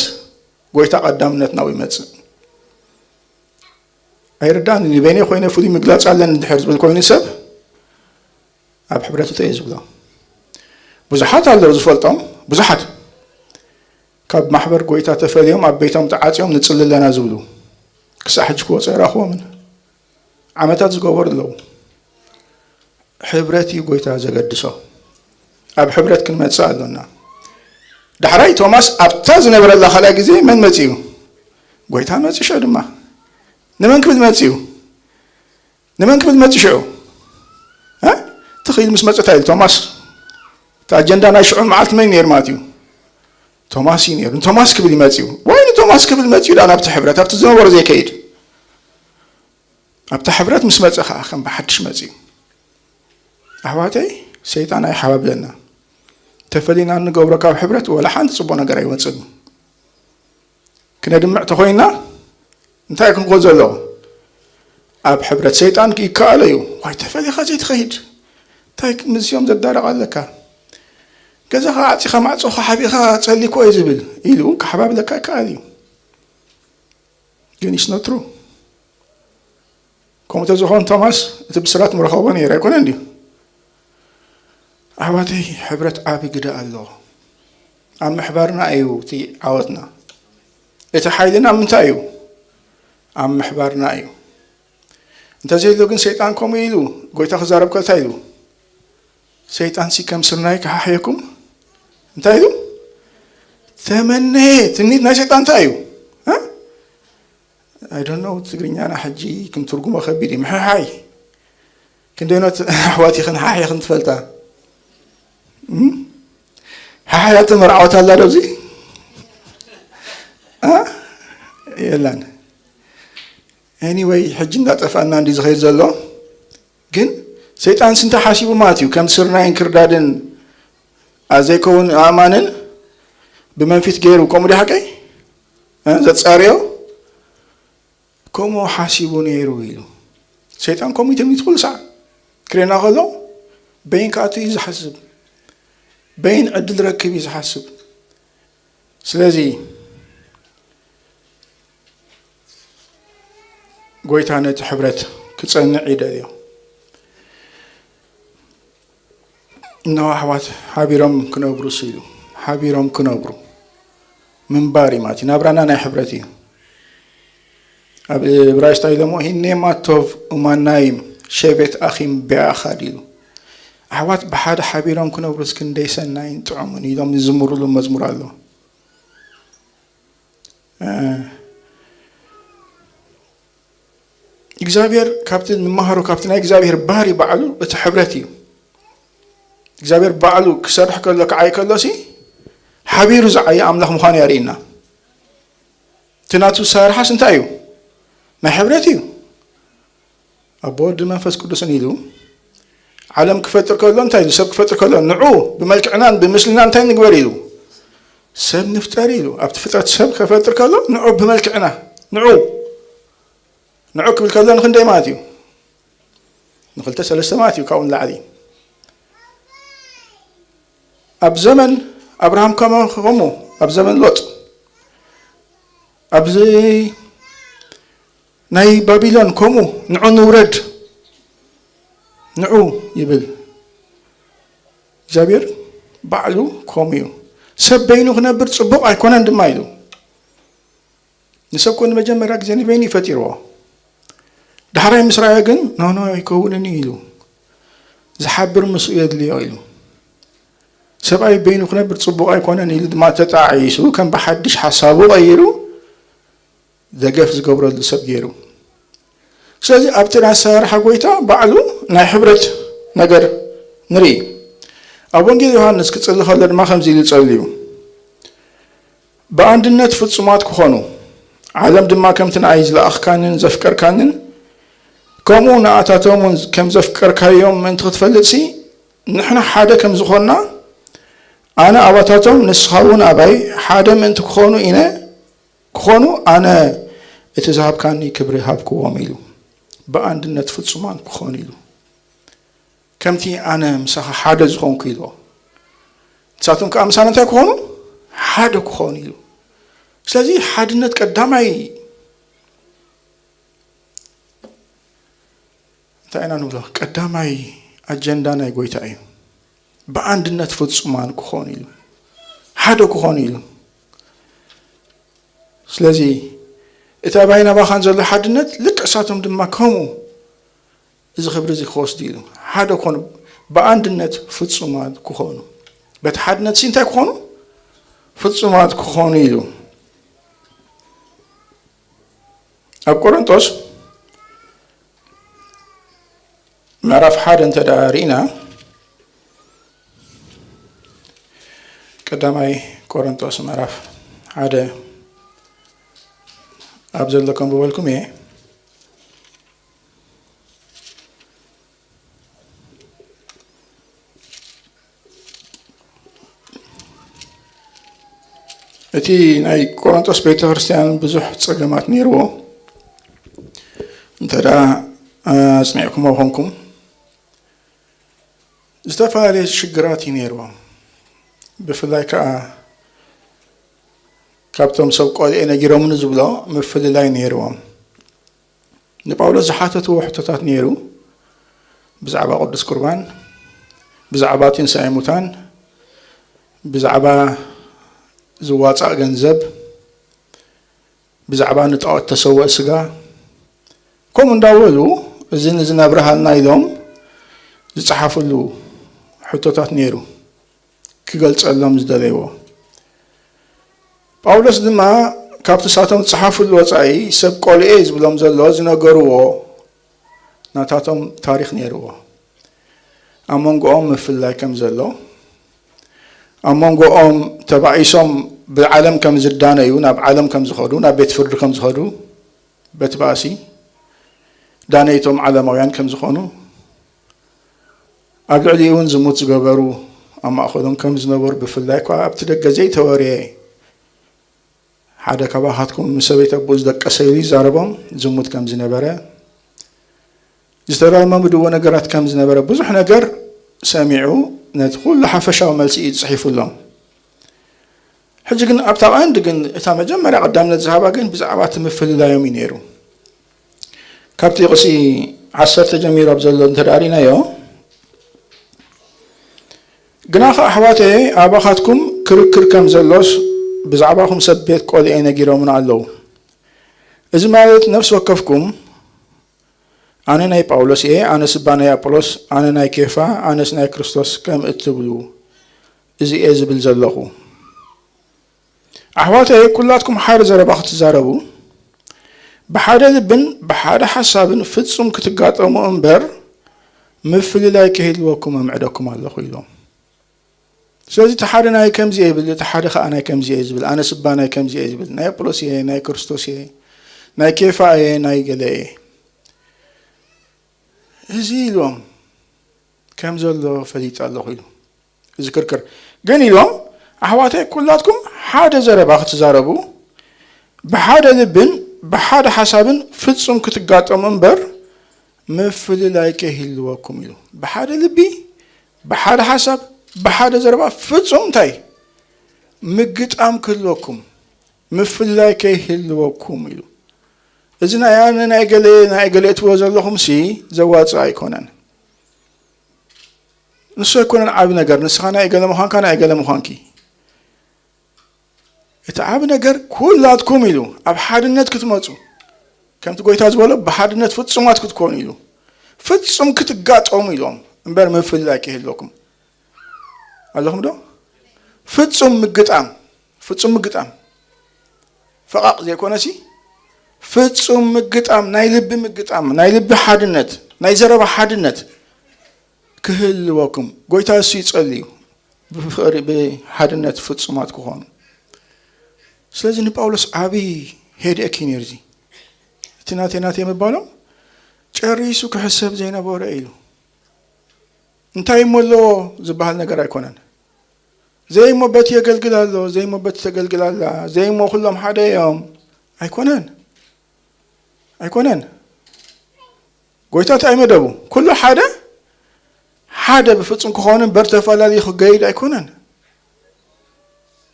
ጎይታ ቀዳምነት ናብኡ ይመጽእ። ኣይርዳእን፣ ንበይነይ ኮይነ ፍሉይ ምግላጽ ኣለኒ እንድሕር ዝብል ኮይኑ ሰብ ኣብ ሕብረት እቶ እየ ዝብሎ። ብዙሓት ኣለዉ ዝፈልጦም፣ ብዙሓት ካብ ማሕበር ጎይታ ተፈልዮም ኣብ ቤቶም ተዓጽዮም ንጽሊ ኣለና ዝብሉ። ክሳዕ ሕጂ ክወጹ ኣይረኽቦምን። ዓመታት ዝገበሩ ኣለዉ። ሕብረት እዩ ጎይታ ዘገድሶ። ኣብ ሕብረት ክንመጽእ ኣሎና። ዳሕራይ ቶማስ ኣብታ ዝነበረላ ካልኣይ ግዜ መን መጺኡ? ጎይታ መጺኡ ሽዑ ድማ። ንመን ክብል መጺኡ? ንመን ክብል መጺኡ ሽዑ? እ? ትኽ ኢሉ ምስ መጸ እንታይ ኢሉ ቶማስ? እቲ ኣጀንዳ ናይ ሽዑ መዓልቲ መን እዩ ነይሩ ማለት እዩ? ቶማስ እዩ ነይሩ። ንቶማስ ክብል እዩ መጺኡ። ዋይ ንቶማስ ክብል መጺኡ ደኣ ናብቲ ሕብረት፣ ኣብቲ ዝነበሮ ዘይከይድ። ኣብታ ሕብረት ምስ መጸ ኸኣ ከም ብሓድሽ መጺኡ። ኣሕዋተይ፣ ሰይጣን ኣይሓባብለና። ተፈሊና እንገብሮ ካብ ሕብረት ወላ ሓንቲ ጽቡቕ ነገር ኣይወጽእን። ክነድምዕ ተኾይንና እንታይ ክንኮ ዘለዎ? ኣብ ሕብረት ሰይጣን ይከኣሎ እዩ። ዋይ ተፈሊኻ ዘይትኸይድ። እንታይ ምስዚኦም ዘዳርቕ ኣለካ? ገዛኻ ዓጺኻ ማዕጾኻ ሓቢኻ ጸሊኮ እየ ዝብል ኢሉ ክሓባብለካ ይከኣል እዩ። ግን it's not true። ከምኡ ተዝኾን ቶማስ እቲ ብስራት ምረኸቦ ነይሩ ኣይኮነን ድዩ? ኣሕዋተይ፣ ሕብረት ዓቢ ግደ ኣለዎ። ኣብ ምሕባርና እዩ እቲ ዓወትና። እቲ ሓይልና ኣብ ምንታይ እዩ? ኣብ ምሕባርና እዩ። እንተዘይሎ ግን ሰይጣን ከምኡ ኢሉ ጎይታ ክዛረብ ከሎ እንታይ ኢሉ? ሰይጣንሲ ከም ስርናይ ክሓሕየኩም እንታይ ኢሉ? ተመነየ። ትምኒት ናይ ሰይጣን እንታይ እዩ? እ? I don't know፣ ትግርኛና ሕጂ ክንትርጉሞ ከቢድ እዩ። ምሕሓይ። ክንደይኖት ኣሕዋት ይኽን ሓሕየ ክንትፈልጣ? እም? ሓሓያ ተመርዓወት ኣላ ዶ ኣብዚ? እ? የላን። Anyway፣ ሕጂ እንዳጠፋና እንዲ ዝኸይድ ዘሎ። ግን ሰይጣንስ እንታይ ሓሲቡ ማለት እዩ? ከም ስርናይን ክርዳድን ኣብ ዘይከውን ኣእማንን ብመንፊት ገይሩ፣ ከምኡ ዲ ሓቀይ? እ? ዘጻርዮ? ከምኡ ሓሲቡ ነይሩ ኢሉ። ሰይጣን ከምኡ እዩ ትምኒት ኩሉ ሰዓት። ክሬና ከሎ በይን ክኣቱ እዩ ዝሓስብ። በይን ዕድል ረክብ እዩ ዝሓስብ። ስለዚ ጎይታ ነቲ ሕብረት ክጸንዕ ይደልዮ። እነሆ ኣሕዋት ሓቢሮም ክነብሩ ስኢሉ፣ ሓቢሮም ክነብሩ ምንባር እዩ ማለት እዩ። ናብራና ናይ ሕብረት እዩ። ኣብ እብራይስጥ ኢሎሞ ሂኔማቶቭ ኡማናይም ሸቤት ኣኺም ቢኣኻድ ኢሉ። ኣሕዋት ብሓደ ሓቢሮም ክነብሩስ ክንደይ ሰናይን ጥዑምን ኢሎም ዝዝምሩሉ መዝሙር ኣሎ። እግዚኣብሔር ካብቲ ንመሃሮ ካብቲ ናይ እግዚኣብሔር ባህሪ ባዕሉ እቲ ሕብረት እዩ። እግዚኣብሔር ባዕሉ ክሰርሕ ከሎ ክዓይ ከሎ ሲ ሓቢሩ ዝዓየ ኣምላኽ ምዃኑ የርእየና። እቲ ናቱ ኣሰራርሓስ እንታይ እዩ? ናይ ሕብረት እዩ። ኣቦ ወዲ መንፈስ ቅዱስን ኢሉ ዓለም ክፈጥር ከሎ እንታይ ኢሉ? ሰብ ክፈጥር ከሎ ንዑ ብመልክዕናን ብምስልናን እንታይ ንግበር ኢሉ? ሰብ ንፍጠር ኢሉ። ኣብቲ ፍጥረት ሰብ ከፈጥር ከሎ ንዑ ብመልክዕና ንዑ ንዑ ክብል ከሎ ንክንደይ ማለት እዩ? ንክልተ ሰለስተ ማለት እዩ። ካብኡ ንላዕሊ ኣብ ዘመን ኣብርሃም ከመ ከምኡ ኣብ ዘመን ሎጥ ኣብዚ ናይ ባቢሎን ከምኡ ንዑ ንውረድ ንዑ ይብል እግዚኣብሔር ባዕሉ። ከምኡ እዩ። ሰብ በይኑ ክነብር ጽቡቕ ኣይኮነን ድማ ኢሉ። ንሰብ ኮ ንመጀመርያ ግዜ ንበይኑ እዩ ፈጢርዎ። ዳሕራይ ምስ ረኣዮ ግን ኖኖ ኣይከውንን እዩ ኢሉ። ዝሓብር ምስኡ የድልዮ ኢሉ። ሰብኣይ በይኑ ክነብር ጽቡቕ ኣይኮነን ኢሉ ድማ ተጣዒሱ ከም ብሓድሽ ሓሳቡ ቀይሩ ደገፍ ዝገብረሉ ሰብ ገይሩ። ስለዚ ኣብቲ ናይ ኣሰራርሓ ጎይታ ባዕሉ ናይ ሕብረት ነገር ንርኢ። ኣብ ወንጌል ዮሃንስ ክጽሊ ከሎ ድማ ከምዚ ኢሉ ጸልዩ፣ ብኣንድነት ፍጹማት ክኾኑ፣ ዓለም ድማ ከምቲ ንኣይ ዝለኣኽካንን ዘፍቀርካንን ከምኡ ንኣታቶም እውን ከም ዘፍቀርካዮም ምእንቲ ክትፈልጥሲ ንሕና ሓደ ከም ዝኾንና ኣነ ኣባታቶም ንስኻ እውን ኣባይ ሓደ ምእንቲ ክኾኑ ኢነ ክኾኑ ኣነ እቲ ዝሃብካኒ ክብሪ ሃብክዎም ኢሉ። ብኣንድነት ፍጹማን ክኾኑ ኢሉ። ከምቲ ኣነ ምሳኻ ሓደ ዝኾንኩ ኢልዎ። ንሳቶም ከዓ ምሳና እንታይ ክኾኑ? ሓደ ክኾኑ ኢሉ። ስለዚ ሓድነት ቀዳማይ እንታይ ኢና ንብሎ? ቀዳማይ ኣጀንዳ ናይ ጎይታ እዩ። ብኣንድነት ፍጹማን ክኾኑ ኢሉ። ሓደ ክኾኑ ኢሉ። ስለዚ እቲ ኣባይን ኣባኻን ዘሎ ሓድነት ልክዕ እሳቶም ድማ ከምኡ እዚ ክብሪ እዚ ክወስዱ ኢሉ። ሓደ ክኾኑ፣ ብኣንድነት ፍጹማት ክኾኑ። በቲ ሓድነት ሲ እንታይ ክኾኑ? ፍጹማት ክኾኑ ኢሉ። ኣብ ቆሮንቶስ ምዕራፍ ሓደ እንተ ደኣ ርኢና፣ ቀዳማይ ቆሮንቶስ ምዕራፍ ሓደ ኣብ ዘሎ ከንብበልኩም እየ። እቲ ናይ ቆሮንቶስ ቤተ ክርስቲያን ብዙሕ ጸገማት ነይርዎ። እንተ ደኣ ኣጽኒዕኩሞ ኮንኩም ዝተፈላለየ ሽግራት እዩ ነይርዎም። ብፍላይ ከኣ ካብቶም ሰብ ቆልኤ ነጊሮምኒ ዝብሎ ምፍልላይ ነይርዎም። ንጳውሎስ ዝሓተትዎ ሕቶታት ነይሩ። ብዛዕባ ቅዱስ ቁርባን፣ ብዛዕባ ትንሳኤ ሙታን፣ ብዛዕባ ዝዋጻእ ገንዘብ፣ ብዛዕባ ንጣዖት ተሰውአ ስጋ፣ ከምኡ እንዳበሉ እዚ ንዝነብረሃልና ኢሎም ዝጸሓፍሉ ሕቶታት ነይሩ። ክገልጸሎም ዝደለይዎ። ጳውሎስ ድማ ካብቲ ሳቶም ዝጸሓፍሉ ወጻኢ ሰብ ቆልኤ ዝብሎም ዘሎ ዝነገርዎ ናታቶም ታሪኽ ነይርዎ። ኣብ መንጎኦም ምፍልላይ ከም ዘሎ፣ ኣብ መንጎኦም ተባኢሶም ብዓለም ከም ዝዳነዩ፣ ናብ ዓለም ከም ዝኸዱ፣ ናብ ቤት ፍርዲ ከም ዝኸዱ፣ በቲ ባእሲ ዳነይቶም ዓለማውያን ከም ዝኾኑ፣ ኣብ ልዕሊኡ እውን ዝሙት ዝገበሩ ኣብ ማእኸሎም ከም ዝነበሩ፣ ብፍላይ እኳ ኣብቲ ደገ ዘይተወርየ ሓደ ካባኻትኩም ምስ ሰበይቲ ኣቦኡ ዝደቀሰ ኢሉ ይዛረቦም፣ ዝሙት ከም ዝነበረ፣ ዝተለማመድዎ ነገራት ከም ዝነበረ፣ ብዙሕ ነገር ሰሚዑ ነቲ ኩሉ ሓፈሻዊ መልሲ እዩ ጽሒፉሎም። ሕጂ ግን ኣብታ ቀንዲ ግን እታ መጀመርያ ቀዳምነት ዝሃባ ግን ብዛዕባ እቲ ምፍልላዮም እዩ ነይሩ። ካብ ጥቕሲ ዓሰርተ ጀሚሩ ኣብ ዘሎ እንተ ደኣ ርኢናዮ፣ ግናኸ ኣሕዋተየ፣ ኣባኻትኩም ክርክር ከም ዘሎስ ብዛዕባኹም ሰብ ቤት ቆልኤ ነጊሮምና ኣለዉ። እዚ ማለት ነፍሲ ወከፍኩም፣ ኣነ ናይ ጳውሎስ እየ፣ ኣነስ እባ ናይ ኣጵሎስ፣ ኣነ ናይ ኬፋ፣ ኣነስ ናይ ክርስቶስ ከም እትብሉ፣ እዚ እየ ዝብል ዘለኹ። ኣሕዋተየ፣ ኩላትኩም ሓደ ዘረባ ክትዛረቡ፣ ብሓደ ልብን ብሓደ ሓሳብን ፍጹም ክትጋጠሙ እምበር፣ ምፍልላይ ከይህልወኩም እምዕደኩም ኣለኹ ኢሎም። ስለዚ እቲ ሓደ ናይ ከምዚ እየ ይብል፣ እቲ ሓደ ኸኣ ናይ ከምዚ እየ ዝብል፣ ኣነስ እባ ናይ ከምዚ እየ ዝብል፣ ናይ ኣጵሎስ እየ፣ ናይ ክርስቶስ እየ፣ ናይ ኬፋ እየ፣ ናይ ገለ እየ። እዚ ኢሎም ከም ዘሎ ፈሊጠ ኣለኹ ኢሉ። እዚ ክርክር ግን ኢሎም ኣሕዋተይ ኩላትኩም ሓደ ዘረባ ክትዛረቡ፣ ብሓደ ልብን ብሓደ ሓሳብን ፍጹም ክትጋጠሙ እምበር፣ ምፍልላይ ከይህልወኩም ኢሉ። ብሓደ ልቢ፣ ብሓደ ሓሳብ፣ ብሓደ ዘረባ ፍጹም እንታይ? ምግጣም ክህልወኩም፣ ምፍልላይ ከይህልወኩም ኢሉ። እዚ ናይ ኣነ ናይ ገለ፣ ናይ ገለ እትብሎ ዘለኹምሲ ዘዋጽእ ኣይኮነን። ንሱ ኣይኮነን ዓቢ ነገር፣ ንስኻ ናይ ገለ ምዃንካ፣ ናይ ገለ ምዃንኪ። እቲ ዓቢ ነገር ኩላትኩም ኢሉ ኣብ ሓድነት ክትመጹ፣ ከምቲ ጎይታ ዝበሎ ብሓድነት ፍጹማት ክትኮኑ ኢሉ። ፍጹም ክትጋጠሙ ኢሎም እምበር ምፍልላይ ከይህልወኩም። ኣለኹም ዶ? ፍጹም ምግጣም፣ ፍጹም ምግጣም። ፈቓቕ ዘይኮነሲ፣ ፍጹም ምግጣም፣ ናይ ልቢ ምግጣም፣ ናይ ልቢ ሓድነት፣ ናይ ዘረባ ሓድነት ክህልወኩም። ጎይታ እሱ ይጸልዩ፣ ብፍቕሪ፣ ብሓድነት ፍጹማት ክኾኑ። ስለዚ ንጳውሎስ ዓቢ ሄድኤክ እዩ ነይሩ እዚ። እቲ ናተይ ናተይ ምባሎም ጨሪሱ ክሕሰብ ዘይነበሮ እዩ። እንታይ እሞ ኣለዎ ዝበሃል ነገር ኣይኮነን። ዘይ እሞ በቲ የገልግል ኣሎ፣ ዘይ እሞ በቲ ተገልግል ኣላ፣ ዘይ እሞ ኩሎም ሓደ እዮም። ኣይኮነን። ኣይኮነን። ጎይታ እንታይ መደቡ? ኩሉ ሓደ፣ ሓደ ብፍጹም ክኸውን እምበር ተፈላለዩ ክገይድ ኣይኮነን።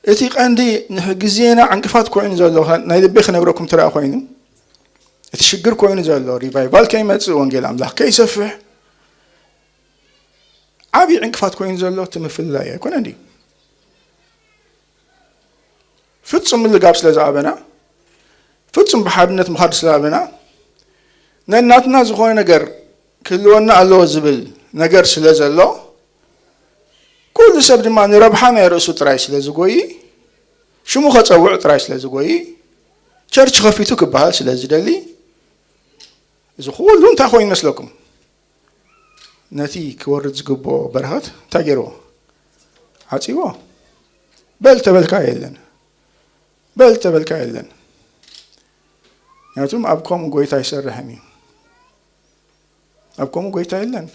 እቲ ቀንዲ ንግዜና ዕንቅፋት ኮይኑ ዘሎ፣ ናይ ልበይ ክነግረኩም ትረኣ ኮይኑ፣ እቲ ሽግር ኮይኑ ዘሎ፣ ሪቫይቫል ከይመጽእ፣ ወንጌል ኣምላኽ ከይሰፍሕ፣ ዓቢ ዕንቅፋት ኮይኑ ዘሎ እቲ ምፍልላይ ኣይኮነን ድዩ? ፍጹም ምልጋብ ስለ ዝኣበና፣ ፍጹም ብሓድነት ምኻድ ስለ ኣበና፣ ነናትና ዝኾነ ነገር ክህልወና ኣለዎ ዝብል ነገር ስለ ዘሎ፣ ኩሉ ሰብ ድማ ንረብሓ ናይ ርእሱ ጥራይ ስለ ዝጎይ፣ ሽሙ ከጸውዕ ጥራይ ስለ ዝጎይ፣ ቸርች ከፊቱ ክበሃል ስለ ዝደሊ፣ እዚ ኩሉ እንታይ ኮይኑ ይመስለኩም? ነቲ ክወርድ ዝግብኦ በረኸት እንታይ ገይርዎ? ዓጺዎ። በል ተበልካ የለን። በል ተበልካ የለን። ምክንያቱም ኣብ ከምኡ ጎይታ ኣይሰርሕን እዩ። ኣብ ከምኡ ጎይታ የለን።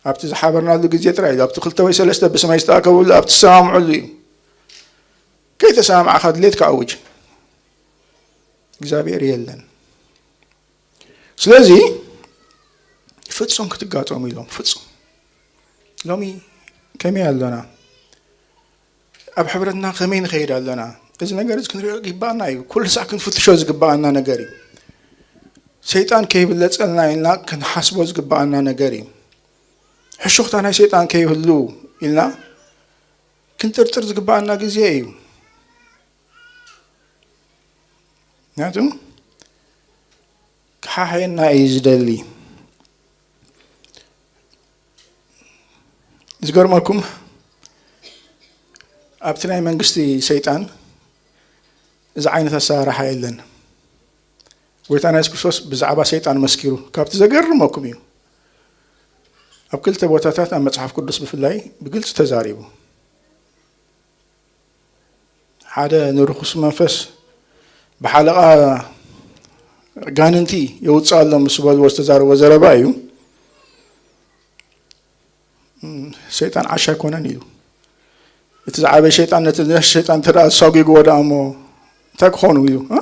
ኣብቲ ዝሓበርናሉ ግዜ ጥራይ እዩ። ኣብቲ ክልተ ወይ ሰለስተ ብስመይ ዝተኣከብሉ፣ ኣብቲ ዝሰማምዑሉ እዩ። ከይተሰማማዕካ ድሌትካ ኣውጅ። እግዚኣብሔር የለን። ስለዚ ፍጹም ክትጋጠሙ ኢሎም፣ ፍጹም። ሎሚ ከመይ ኣሎና? ኣብ ሕብረትና ከመይ ንኸይድ ኣሎና? እዚ ነገር እዚ ክንሪኦ ይግባኣና እዩ። ኩሉ ሳዕ ክንፍትሾ ዝግባኣና ነገር እዩ። ሰይጣን ከይብለጸልና ኢልና ክንሓስቦ ዝግባኣና ነገር እዩ። ሕሹኽታ ናይ ሰይጣን ከይህሉ ኢልና ክንጥርጥር ዝግባኣና ግዜ እዩ። ምክንያቱ ክሓሓየና እዩ ዝደሊ። ዝገርመኩም፣ ኣብቲ ናይ መንግስቲ ሰይጣን እዚ ዓይነት ኣሰራርሓ የለን። ጎይታና የሱስ ክርስቶስ ብዛዕባ ሰይጣን መስኪሩ፣ ካብቲ ዘገርመኩም እዩ። ኣብ ክልተ ቦታታት ኣብ መጽሓፍ ቅዱስ ብፍላይ ብግልጺ ተዛሪቡ። ሓደ ንርኹስ መንፈስ ብሓለቓ ጋንንቲ የውፅእ ኣሎ ምስ በልዎ ዝተዛረቦ ዘረባ እዩ። እም፣ ሰይጣን ዓሻ ኣይኮነን ኢሉ። እቲ ዝዓበየ ሰይጣን ነቲ ንእሽቶ ሰይጣን እንተ ደኣ ዝሳጒግዎ ደኣ እሞ እንታይ ክኾኑ ኢሉ? እ?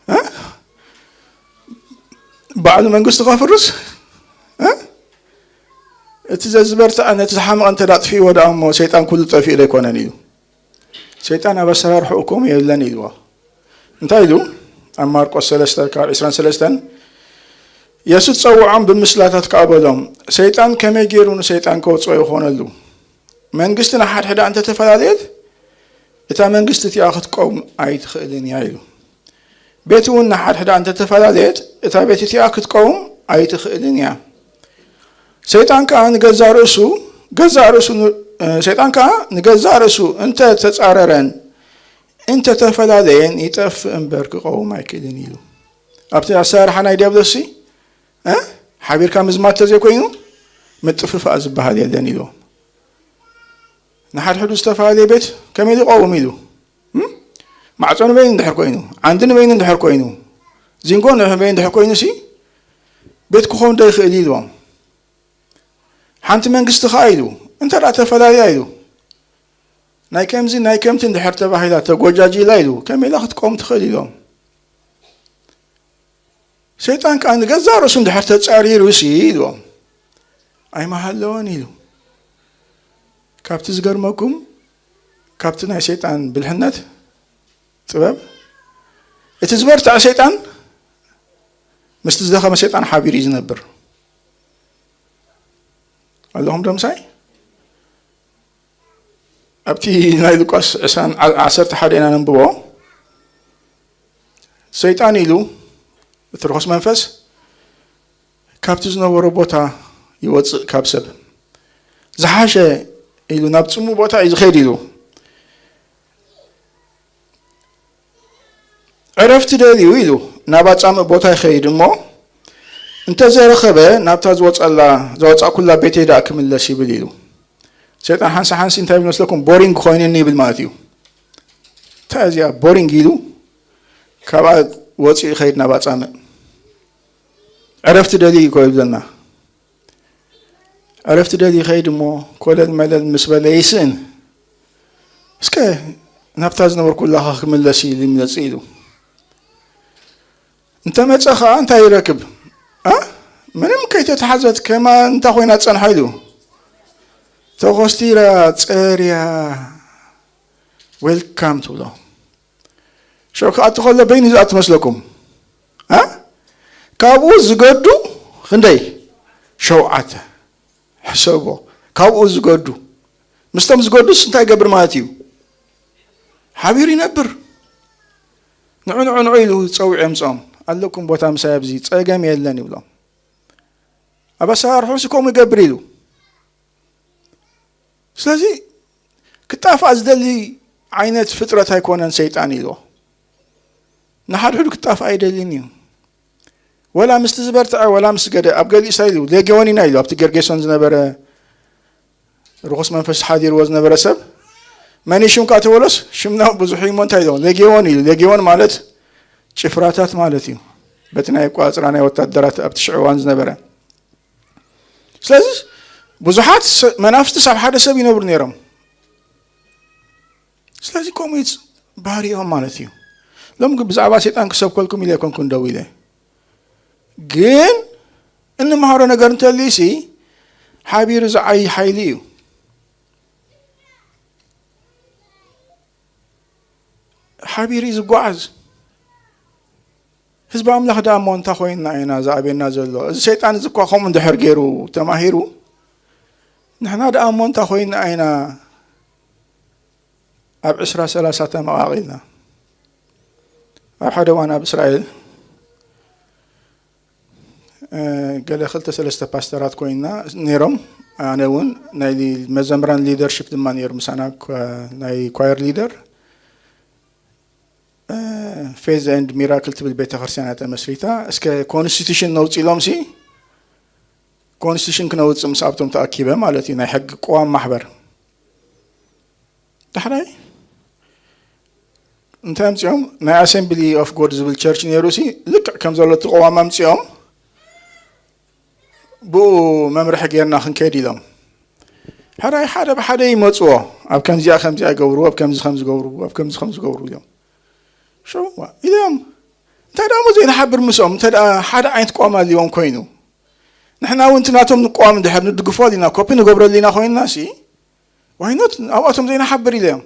እ? ባዕሉ መንግስቱ ከፍርስ? እ? እቲ ዘዝበርትዐ ነቲ ዝሓመቐ እንተ ደኣ ኣጥፊእዎ ደኣ እሞ ሰይጣን ኩሉ ጠፊኡ ዶ ኣይኮነን ኢሉ? ሰይጣን ኣብ ኣሰራርሕኡ ከምኡ የለን ኢልዎ። እንታይ ኢሉ? ኣብ ማርቆስ ሰለስተ ካብ ዕስራን ሰለስተን፣ የሱስ ጸውዖም ብምስላታት ከኣ በሎም፣ ሰይጣን ከመይ ገይሩ ንሰይጣን ከውጽኦ ይኾነሉ? መንግስቲ ንሓድሕዳ እንተተፈላለየት፣ እታ መንግስቲ እቲኣ ክትቀውም ኣይትኽእልን እያ ኢሉ። ቤት እውን ንሓድሕዳ እንተተፈላለየት፣ እታ ቤት እቲኣ ክትቀውም ኣይትኽእልን እያ። ሰይጣን ከኣ ንገዛእ ርእሱ፣ ገዛእ ርእሱ ን-፣ እ፣ ሰይጣን ከኣ ንገዛእ ርእሱ እንተ ተጻረረን እንተ ተፈላለየን ይጠፍእ እምበር ክቐውም ኣይክእልን ኢሉ። ኣብቲ ኣሰራርሓ ናይ ዲያብሎስሲ፣ እ፣ ሓቢርካ ምዝማድ ተዘይኮይኑ ምጥፍፋእ ዝበሃል የለን ኢሉ። ንሓድሕዱ ዝተፈላለየ ቤት ከመይ ኢሉ ይቐውም ኢሉ? እም? ማዕጾ ንበይኑ እንድሕር ኮይኑ፣ ዓንዲ ንበይኑ እንድሕር ኮይኑ፣ ዚንጎ ንበይኑ እንድሕር ኮይኑሲ፣ ቤት ክኸውን ዶ ይኽእል ኢልዎም። ሓንቲ መንግስቲ ኸኣ ኢሉ፣ እንተ ደኣ ተፈላለያ ኢሉ፣ ናይ ከምዚ ናይ ከምቲ እንድሕር ተባሂላ ተጎጃጂላ ኢሉ፣ ከመይ ኢላ ክትቀውም ትኽእል ኢልዎም። ሰይጣን ከኣ ንገዛእ ርእሱ እንድሕር ተጻሪሩሲ ኢልዎም፣ ኣይመሃለወን ኢሉ። ካብቲ ዝገርመኩም፣ ካብቲ ናይ ሰይጣን ብልሕነት፣ ጥበብ፣ እቲ ዝበርትዐ ሰይጣን ምስቲ ዝደኸመ ሰይጣን ሓቢሩ እዩ ዝነብር። ኣለኹም ዶ ምሳይ? ኣብቲ ናይ ሉቃስ ዕስራን ዓ-፣ ዓሰርተ ሓደ ኢና ነንብቦ። ሰይጣን ኢሉ፣ እቲ ርኹስ መንፈስ፣ ካብቲ ዝነበሮ ቦታ ይወጽእ፣ ካብ ሰብ ዝሓሸ ኢሉ ናብ ጽሙእ ቦታ እዩ ዝኸይድ ኢሉ። ዕረፍቲ ደልዩ ኢሉ ናብ ኣጻምእ ቦታ ይኸይድ እሞ፣ እንተ ዘረኸበ ናብታ ዝወጸላ፣ ዝወጻእኩላ ቤተይ ደኣ ክምለስ ይብል ኢሉ። ሰይጣን ሓንሳ ሓንሲ እንታይ ይብል መስለኩም? ቦሪንግ ኮይኑኒ ይብል ማለት እዩ። እንታይ እዚኣ ቦሪንግ ኢሉ ካብኣ ወጺኡ ይኸይድ ናብ ኣጻምእ። ዕረፍቲ ደልዩ እኮ ይብለና። ዕረፍቲ ደልዩ ይኸይድ እሞ ኮለል መለል ምስ በለ ይስእን። እስከ ናብታ ዝነበርኩላ ክምለስ ኢሉ ይመጽእ ኢሉ። እንተ መጸ ኸኣ እንታይ ይረክብ? እ? ምንም ከይተታሕዘት ከማ እንታ ኮይና ትጸንሖ ኢሉ። ተኾስቲራ፣ ጸርያ፣ ዌልካም ትብሎ። ሽዑ ክኣቱ ከሎ በይኑ ዝኣቱ መስለኩም? እ? ካብኡ ዝገዱ ክንደይ? ሸውዓተ። ሕሰቦ። ካብኡ ዝገዱ። ምስቶም ዝገዱስ እንታይ ይገብር ማለት እዩ? ሓቢሩ ይነብር። ንዑ፣ ንዑ፣ ንዑ ኢሉ ጸዊዑ የምጽኦም። ኣለኩም ቦታ ምሳይ ኣብዚ፣ ጸገም የለን ይብሎም። ኣብ ኣሰራርሕኡስ ከምኡ ይገብር ኢሉ። ስለዚ ክጣፋእ ዝደሊ ዓይነት ፍጥረት ኣይኮነን ሰይጣን ኢልዎ። ንሓድሕዱ ክጣፋእ ኣይደልን እዩ። ወላ ምስቲ ዝበርትዐ፣ ወላ ምስ ገደ፣ ኣብ ገሊኡ ኢሉ፣ ሌጌዎን ኢና ኢሉ፣ ኣብቲ ጌርጌሶን ዝነበረ ርኹስ መንፈስ ሓዲርዎ ዝነበረ ሰብ፣ መን እዩ ሽምካ ተበሎስ፣ ሽምና ብዙሕ እዩ እሞ እንታይ ኢልዎ? ሌጌዎን ኢሉ። ሌጌዎን ማለት ጭፍራታት ማለት እዩ። በቲ ናይ ኣቆጻጽራ ናይ ወታደራት ኣብቲ ሽዑ እዋን ዝነበረ። ስለዚ ብዙሓት ሰ-፣ መናፍስቲ ኣብ ሓደ ሰብ ይነብሩ ነይሮም። ስለዚ ከምኡ እዩ ባህሪኦም ማለት እዩ። ሎም ግን ብዛዕባ ሰይጣን ክሰብከልኩም ኢለ ኣይኮንኩን ደው ኢለ። ግን እንመሃሮ ነገር እንተልዩሲ ሓቢሩ ዝዓይ ሓይሊ እዩ። ሓቢሩ እዩ ዝጓዓዝ። ህዝቢ ኣምላኽ ደኣ እሞ እንታይ ኮይንና ኢና ዝኣበየና ዘሎ? እዚ ሰይጣን እዚ እኳ ከምኡ እንድሕር ገይሩ ተማሂሩ፣ ንሕና ደኣ እሞ እንታይ ኮይንና ኢና ኣብ ዕስራ ሰላሳ ተመቓቒልና? ኣብ ሓደ እዋን ኣብ እስራኤል፣ እ፣ ገለ ክልተ ሰለስተ ፓስተራት ኮይንና ነይሮም። ኣነ እውን ናይ ሊ-፣ መዘምራን ሊደርሺፕ ድማ ነይሩ ምሳና፣ ኳ-፣ ናይ ኳየር ሊደር። እ፣ ፌዝ ኤንድ ሚራክል ትብል ቤተክርስትያን እያ ተመስሪታ። እስከ ኮንስቲቱሽን ነውጽ ኢሎም ሲ፣ ኮንስቲቱሽን ክነውጽእ ምስ ኣብቶም ተኣኪበ ማለት እዩ፣ ናይ ሕጊ ቅዋም ማሕበር። ዳሕራይ እንታይ ኣምጺኦም? ናይ ኣሴምብሊ ኦፍ ጎድ ዝብል ቸርች ነይሩ ሲ፣ ልክዕ ከም ዘሎ እቲ ቅዋም ኣምጺኦም፣ ብኡ መምርሒ ጌርና ክንከይድ ኢሎም። ሕራይ ሓደ ብሓደ ይመጽዎ፣ ኣብ ከምዚኣ ከምዚኣ ይገብሩ፣ ኣብ ከምዚ ከምዚ ገብሩ፣ ኣብ ከምዚ ከምዚ ገብሩ ኢሎም። ሽዑ ኢሎም፣ እንታይ ደኣ እሞ ዘይንሓብር ምስኦም፣ እንተ ደኣ ሓደ ዓይነት ቅዋም ኣልዎም ኮይኑ፣ ንሕና እውን እቲ ናቶም ንቅዋም እንድሕር ንድግፎ ኣሊና፣ ኮፒ ንገብረሉ ኢና ኮይንና ሲ፣ ዋይ ኖት ኣብኣቶም ዘይንሓብር ኢሎም።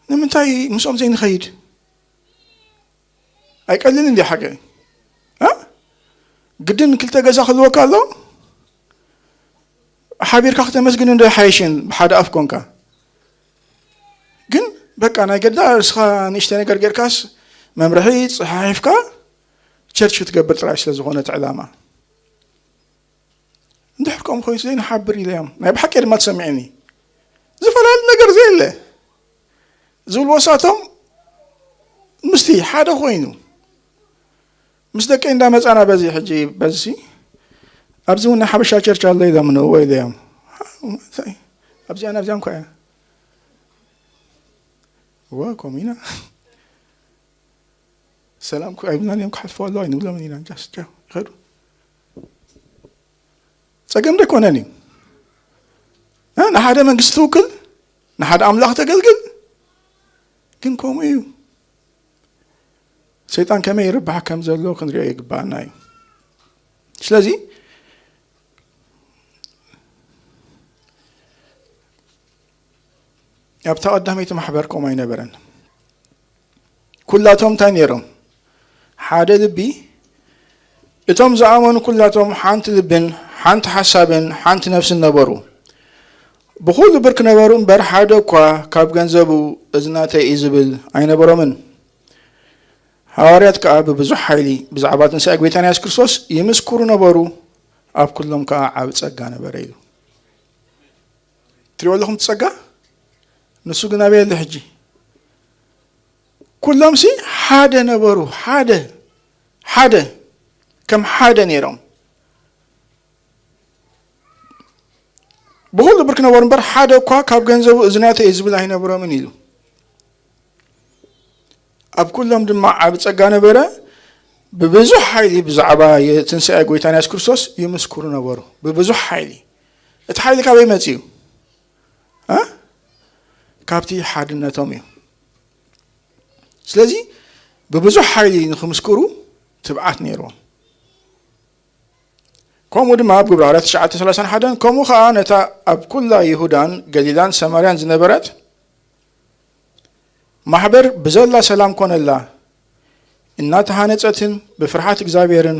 ንምንታይ ምስኦም ዘይንኸይድ? ኣይቀልልን እንዲ ሓቂ። እ? ግድን ክልተ ገዛ ክህልወካ ኣሎ? ሓቢርካ ክተመስግን እንዶ ይሓይሽን ብሓደ ኣፍ ኮንካ። ግን በቃ ናይ ገዳ ርእስኻ ንእሽተ ነገር ጌርካስ መምርሒ ጽሓሒፍካ ቸርች ክትገብር ጥራይ ስለ ዝኾነ እቲ ዕላማ። እንድሕር ከምኡ ኮይኑ ዘይንሓብር ኢለዮም። ናይ ብሓቂ ድማ ተሰሚዕኒ። ዝፈላለ ነገር ዘየለ ዝብልዎ ሳቶም ምስቲ ሓደ ኮይኑ ምስ ደቀይ እንዳመጻና በዚ ሕጂ በዚ ኣብዚ እውን ናይ ሓበሻ ቸርች ኣሎ ኢሎም ንእዎ ኢለዮም። ኣብዚኣ ናብዚኣ እንኳ እያ። እወ፣ ከምኡ ኢና። ሰላም እኮ ኣይብልናን እዮም፣ ክሓልፉ ኣለዉ ኣይንብሎምን ኢና። ጃስት ጃው ይኸዱ። ጸገም ዶ ኣይኮነን እዩ? እ? ንሓደ መንግስቲ ትውክል፣ ንሓደ ኣምላኽ ተገልግል። ግን ከምኡ እዩ። ሰይጣን ከመይ ይርብሓ ከም ዘሎ ክንሪኦ ይግባኣና እዩ። ስለዚ ኣብታ ቀዳመይቲ ማሕበር ከምኡ ኣይነበረን። ኩላቶም እንታይ ነይሮም? ሓደ ልቢ። እቶም ዝኣመኑ ኩላቶም ሓንቲ ልብን ሓንቲ ሓሳብን ሓንቲ ነፍስን ነበሩ። ብኹሉ ብርክ ነበሩ እምበር፣ ሓደ እኳ ካብ ገንዘቡ፣ "እዚ ናተይ እዩ" ዝብል ኣይነበሮምን። ሃዋርያት ከኣ ብብዙሕ ሓይሊ ብዛዕባ ትንሳኤ ጐይታና የሱስ ክርስቶስ ይምስክሩ ነበሩ፣ ኣብ ኩሎም ከኣ ዓቢ ጸጋ ነበረ ኢሉ። ትሪእዎ ኣለኹም እቲ ጸጋ? ንሱ ግን ኣበይ ኣሎ ሕጂ? ኩሎምሲ ሓደ ነበሩ፣ ሓደ፣ ሓደ፣ ከም ሓደ ነይሮም። ብኹሉ ብርክ ነበሩ እምበር፣ ሓደ እኳ ካብ ገንዘቡ "እዚ ናተይ" ዝብል ኣይነበሮምን ኢሉ። ኣብ ኩሎም ድማ ዓቢ ጸጋ ነበረ። ብብዙሕ ሓይሊ ብዛዕባ ትንሳኤ ጐይታና የሱስ ክርስቶስ ይምስክሩ ነበሩ። ብብዙሕ ሓይሊ። እቲ ሓይሊ ካበይ መጺኡ? እ? ካብቲ ሓድነቶም እዩ። ስለዚ ብብዙሕ ሓይሊ ንኽምስክሩ ትብዓት ነይርዎም። ከምኡ ድማ ኣብ ግብረ ሃዋርያት ትሽዓተ ሰላሳን ሓደን፣ ከምኡ ኸኣ ነታ ኣብ ኩላ ይሁዳን ገሊላን ሰማርያን ዝነበረት ማሕበር ብዘላ ሰላም ኮነላ፣ እናተሃነጸትን ብፍርሃት እግዚኣብሔርን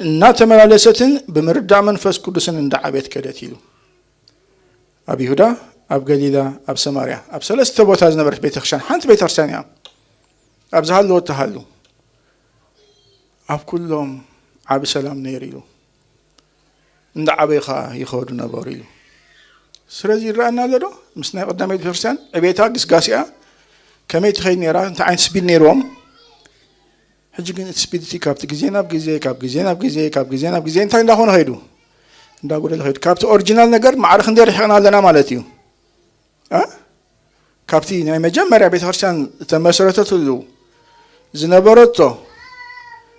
እናተመላለሰትን ብምርዳእ መንፈስ ቅዱስን እንዳዓበየት ከደት ኢሉ። ኣብ ይሁዳ፣ ኣብ ገሊላ፣ ኣብ ሰማርያ፣ ኣብ ሰለስተ ቦታ ዝነበረት ቤተክርስትያን፣ ሓንቲ ቤተክርስትያን እያ። ኣብ ዝሃለወት ትሃሉ። ኣብ ኩሎም ዓቢ ሰላም ነይሩ ኢሉ። እንዳዓበዩ ኸኣ ይኸዱ ነበሩ ኢሉ። ስለዚ ይረኣና ኣሎ ዶ? ምስ ናይ ቀዳመይቲ ቤተክርስትያን ዕቤታ፣ ግስጋሴኣ ከመይ ትኸይድ ነይራ? እንታይ ዓይነት ስፒድ ነይርዎም? ሕጂ ግን እቲ ስፒድ እቲ ካብቲ ግዜ ናብ ግዜ፣ ካብ ግዜ ናብ ግዜ፣ ካብ ግዜ ናብ ግዜ እንታይ እንዳኾነ ኸይዱ? እንዳጎደለ ኸይዱ። ካብቲ ኦሪጂናል ነገር ማዕረ ክንደይ ርሒቕና ኣለና ማለት እዩ። እ? ካብቲ ናይ መጀመርያ ቤተክርስትያን ዝተመሰረተትሉ ዝነበረቶ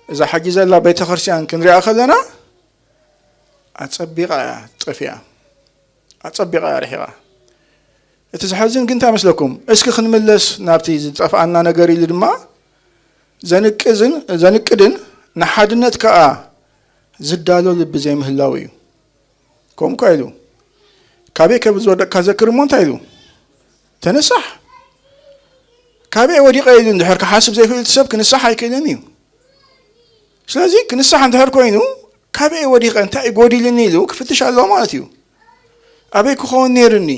እዛ ሕጂ ዘላ ቤተክርስትያን ክንሪኣ ከለና ኣጸቢቓ እያ ጠፊኣ። ኣጸቢቓ እያ ርሒቓ። እቲ ዘሕዝን ግን እንታይ መስለኩም? እስኪ ክንምለስ ናብቲ ዝጠፍኣና ነገር ኢሉ ድማ ዘንቅዝን፣ ዘንቅድን ንሓድነት ከኣ ዝዳሎ ልቢ ዘይምህላው እዩ። ከምኡ እኳ ኢሉ፣ "ካበይ ከ ዝወደቅካ ዘክር እሞ እንታይ?" ኢሉ፣ "ተነሳሕ። ካበይ ወዲቐ?" ኢሉ እንድሕር ክሓስብ ዘይክእል እቲ ሰብ ክንሳሕ ኣይክእልን እዩ። ስለዚ ክንሳሕ እንድሕር ኮይኑ፣ "ካበይ ወዲቐ? እንታይ እዩ ጎዲልኒ?" ኢሉ ክፍትሽ ኣለዎ ማለት እዩ። "ኣበይ ክኸውን ነይሩኒ?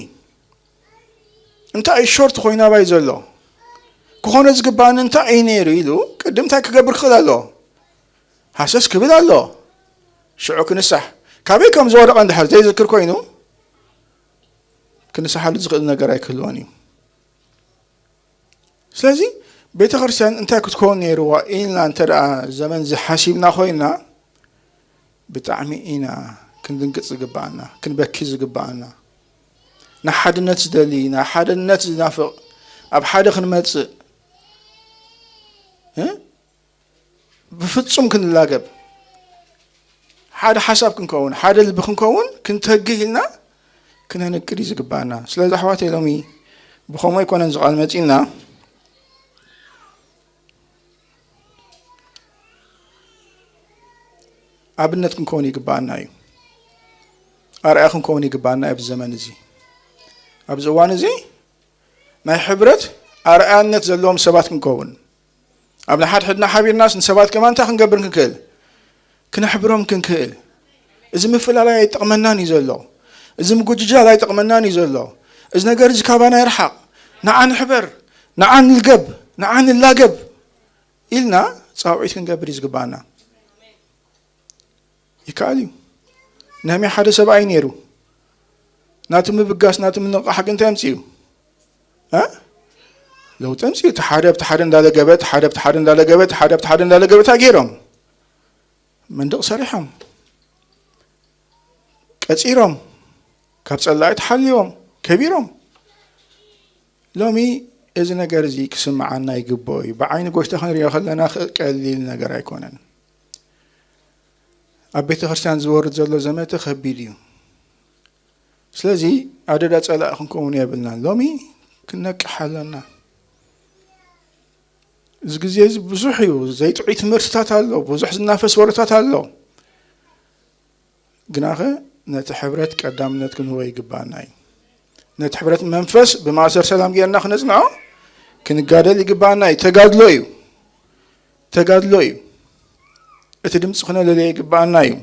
እንታይ እዩ ሾርት ኮይኑ ኣባይ ዘሎ? ክኾነ ዝግባእኒ እንታይ እዩ ነይሩ?" ኢሉ ቅድም እንታይ ክገብር ክኽእል ኣለዎ? ሃሰስ ክብል ኣለዎ። ሽዑ ክንሳሕ። ካበይ ከም ዝወደቐ እንድሕር ዘይዝክር ኮይኑ፣ ክንስሓሉ ዝኽእል ነገር ኣይክህልዎን እዩ። ስለዚ ቤተ ክርስቲያን እንታይ ክትከውን ነይርዋ ኢልና እንተ ደኣ ዘመን እዚ ሓሲብና ኮይና፣ ብጣዕሚ ኢና ክንድንግጽ ዝግብኣና፣ ክንበኪ ዝግብኣና። ንሓድነት ዝደሊ፣ ንሓድነት ዝናፍቕ፣ ኣብ ሓደ ክንመጽእ፣ እ? ብፍጹም ክንላገብ፣ ሓደ ሓሳብ ክንከውን፣ ሓደ ልቢ ክንከውን፣ ክንተግህ ኢልና ክነንቅድ እዩ ዝግባኣና። ስለዚ ኣሕዋተይ፣ ሎሚ ብኸምኡ ኣይኮነን እዚ ቃል መጺእና፣ ኣብነት ክንከውን ይግባኣና እዩ። ኣርኣያ ክንከውን ይግባኣና እዩ ኣብዚ ዘመን እዚ። ኣብዚ እዋን እዚ ናይ ሕብረት ኣርኣያነት ዘለዎም ሰባት ክንከውን፣ ኣብ ንሓድሕድና ሓቢርናስ ንሰባት ከማን እንታይ ክንገብር ክንክእል? ክነሕብሮም ክንክእል። እዚ ምፍላላይ ኣይጠቕመናን እዩ ዘሎ። እዚ ምጉጅጃል ኣይጠቕመናን እዩ ዘሎ። እዚ ነገር እዚ ካባና ይርሓቕ። ንዓ ንሕበር፣ ንዓ ንልገብ፣ ንዓ ንላገብ ኢልና ጻውዒት ክንገብር እዩ ዝግባና። ይከኣል እዩ። ነህምያ ሓደ ሰብኣይ ነይሩ። ናቱ ምብጋስ፣ ናቱ ምንቕቓሕ ግን እንታይ ኣምፅኡ? እ? ለውጢ ኣምፅኡ። እቲ ሓደ ኣብቲ ሓደ እንዳለገበ፣ እቲ ሓደ ኣብቲ ሓደ እንዳለገበ፣ እቲ ሓደ ኣብቲ ሓደ እንዳለገበ እንታይ ገይሮም? መንደቕ ሰሪሖም፣ ቀፂሮም፣ ካብ ፀላኢ ተሓልዮም፣ ከቢሮም። ሎሚ እዚ ነገር እዚ ክስምዓና ይግብኦ እዩ። ብዓይኒ ጎይታ ክንሪኦ ከለና ኽ-፣ ቀሊል ነገር ኣይኮነን። ኣብ ቤተ ክርስቲያን ዝወርድ ዘሎ ዘመተ ከቢድ እዩ። ስለዚ ኣደዳ ጸላኢ ክንከውን የብልናን። ሎሚ ክንነቅሕ ኣለና። እዚ ግዜ እዚ ብዙሕ እዩ። ዘይጥዑይ ትምህርትታት ኣሎ፣ ብዙሕ ዝናፈስ ወረታት ኣሎ። ግናኸ ነቲ ሕብረት ቀዳምነት ክንህቦ ይግባና እዩ። ነቲ ሕብረት መንፈስ ብማእሰር ሰላም ጌርና ክነጽንዖ ክንጋደል ይግባና እዩ። ተጋድሎ እዩ። ተጋድሎ እዩ። እቲ ድምፂ ክነለልዮ ይግባና እዩ።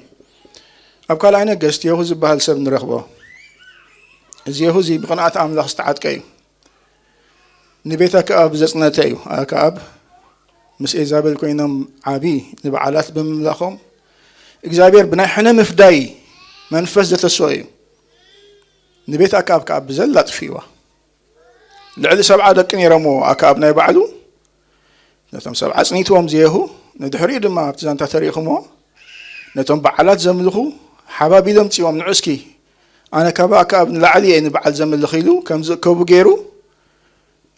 ኣብ ካልኣይ ነገስት የሁ ዝበሃል ሰብ ንረኽቦ። እዚ የሁ እዚ ብቕንኣት ኣምላኽ ዝተዓጥቀ እዩ። ንቤት ኣክኣብ ዘጽነተ እዩ። ኣክኣብ ምስ ኤዛቤል ኮይኖም ዓቢ ንበዓላት ብምምላኾም እግዚኣብሔር ብናይ ሕነ ምፍዳይ መንፈስ ዘተስኦ እዩ። ንቤት ኣክኣብ ከኣ ብዘላ ኣጥፊእዋ። ልዕሊ ሰብዓ ደቂ ነይሮምዎ ኣክኣብ ናይ ባዕሉ። ነቶም ሰብዓ ኣጽኒትዎም ዝየሁ፣ ንድሕሪኡ ድማ ኣብቲ ዛንታ ተሪእኹምዎ፣ ነቶም በዓላት ዘምልኹ ሓባቢሎም ጽዎም፣ ንዑ እስኪ ኣነ ካብ ኣክኣብ ንላዕሊ እየ ንበዓል ዘምልኽ ኢሉ ከም ዝእከቡ ገይሩ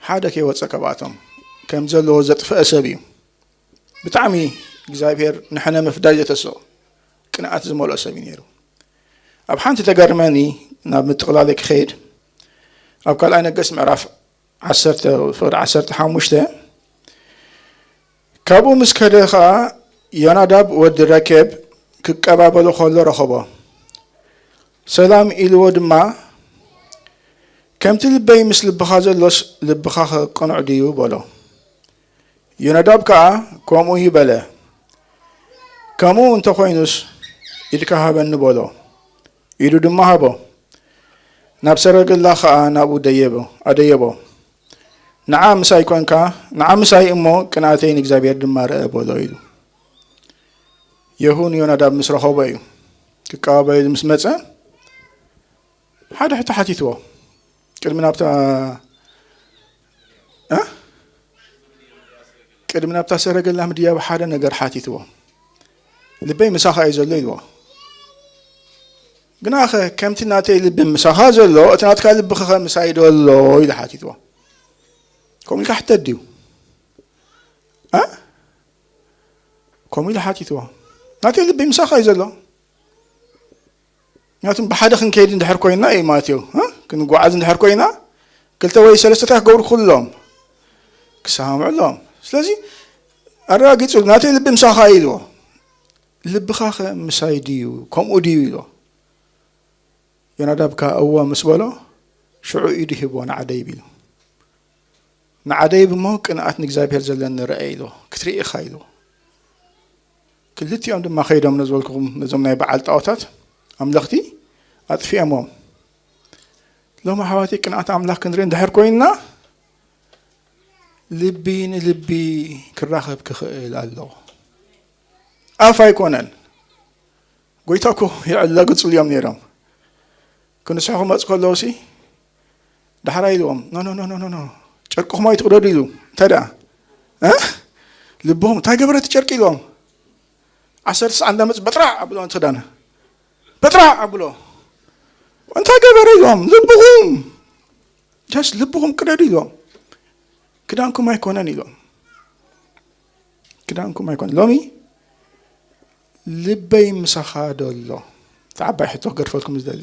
ሓደ ከይወጸ ካብኣቶም ከም ዘለዎ ዘጥፍአ ሰብ እዩ። ብጣዕሚ እግዚኣብሔር ንሕነ ምፍዳይ ዘተስኦ ቅንኣት ዝመልኦ ሰብ እዩ ነይሩ። ኣብ ሓንቲ ተገርመኒ ናብ ምጥቕላለ ክኸይድ ኣብ ካልኣይ ነገስት ምዕራፍ ዓሰርተ ፍቕዲ ዓሰርተ ሓሙሽተ ካብኡ ምስ ከደ ኸኣ ዮናዳብ ወዲ ረኬብ ክቀባበሎ ከሎ ረኸቦ። ሰላም ኢልዎ ድማ ከምቲ ልበይ ምስ ልብኻ ዘሎስ ልብኻ ኸ ቅኑዕ ድዩ በሎ። ዮናዳብ ከኣ ከምኡ እዩ በለ። ከምኡ እንተኾይኑስ ኢድካ ሃበኒ በሎ። ኢዱ ድማ ሃቦ። ናብ ሰረገላ ኸኣ ናብኡ ደየቦ ኣደየቦ። ንዓ ምሳይ ኮንካ ንዓ ምሳይ እሞ ቅንኣተይ ንእግዚኣብሔር ድማ ርአ በሎ ኢሉ። የሁ ንዮናዳብ ምስ ረኸቦ እዩ ክቀባበሉ ምስ መጸ ሓደ ሕቶ ሓቲትዎ። ቅድሚ ናብታ እ? ቅድሚ ናብታ ሰረገላ ምድያብ ሓደ ነገር ሓቲትዎ። ልበይ ምሳኻ እዩ ዘሎ ኢልዎ። ግናኸ ከምቲ ናተይ ልቢ ምሳኻ ዘሎ እቲ ናትካ ልብኸ ምሳይ ዶ ኣሎ ኢሉ ሓቲትዎ። ከምኡ ኢልካ ሕተት ድዩ? እ? ከምኡ ኢሉ ሓቲትዎ። ናተይ ልቢ ምሳኻ እዩ ዘሎ። ምክንያቱም ብሓደ ክንከይድ እንድሕር ኮይና እዩ ማለት እዩ። እ? ክንጓዓዝ እንድሕር ኮይና ክልተ ወይ ሰለስተታት ክገብሩ ክኽእሉ ኣለዎም። ክሰማምዑ ኣለዎም። ስለዚ ኣረጋጊጹ ናተይ ልቢ ምሳኻ እዩ ኢልዎ። ልብኻ ኸ ምሳይ ድዩ? ከምኡ ድዩ ኢልዎ። ዮናዳብ ከኣ እወ ምስ በሎ ሽዑ ኢዱ ሂብዎ ንዓደይብ ኢሉ። ንዓደይብ እሞ ቅንኣት ንእግዚኣብሔር ዘለኒ ርአ ኢልዎ። ክትርኢ ኢኻ ኢልዎ። ክልቲኦም ድማ ከይዶም ነዝበልኩኹም ነዞም ናይ በዓል ጣዖታት ኣምለኽቲ ኣጥፊኦሞም። ሎም ኣሕዋተይ ቅንኣት ኣምላኽ ክንርኢ እንድሕር ኮይንና ልቢ ንልቢ ክራኸብ ክኽእል ኣለዎ። ኣፍ ኣይኮነን። ጎይታ እኮ የዕላግጹሉ እዮም ነይሮም። ክንስሑ ክመጹ ከለዉ ሲ ዳሕራይ ኢልዎም ኖ ኖ ኖ ኖ ኖ ጨርቅኹም ኣይትቕደዱ ኢሉ እንታይ ደኣ እ? ልብኹም እንታይ ገበረ እቲ ጨርቂ ኢልዎም ዓሰርተ ሰዓት እንዳመጹ በጥራዕ ኣብሎ እቲ ክዳን በጥራዕ ኣብሎ እንታይ ገበረ ኢልዎም ልብኹም ጀስ ልብኹም ቅደዱ ኢልዎም ክዳንኩም ኣይኮነን ኢልዎም ክዳንኩም ኣይኮነን ሎሚ ልበይ ምሳኻ ዶ ኣሎ እቲ ዓባይ ሕቶ ክገድፈልኩም ዝደሊ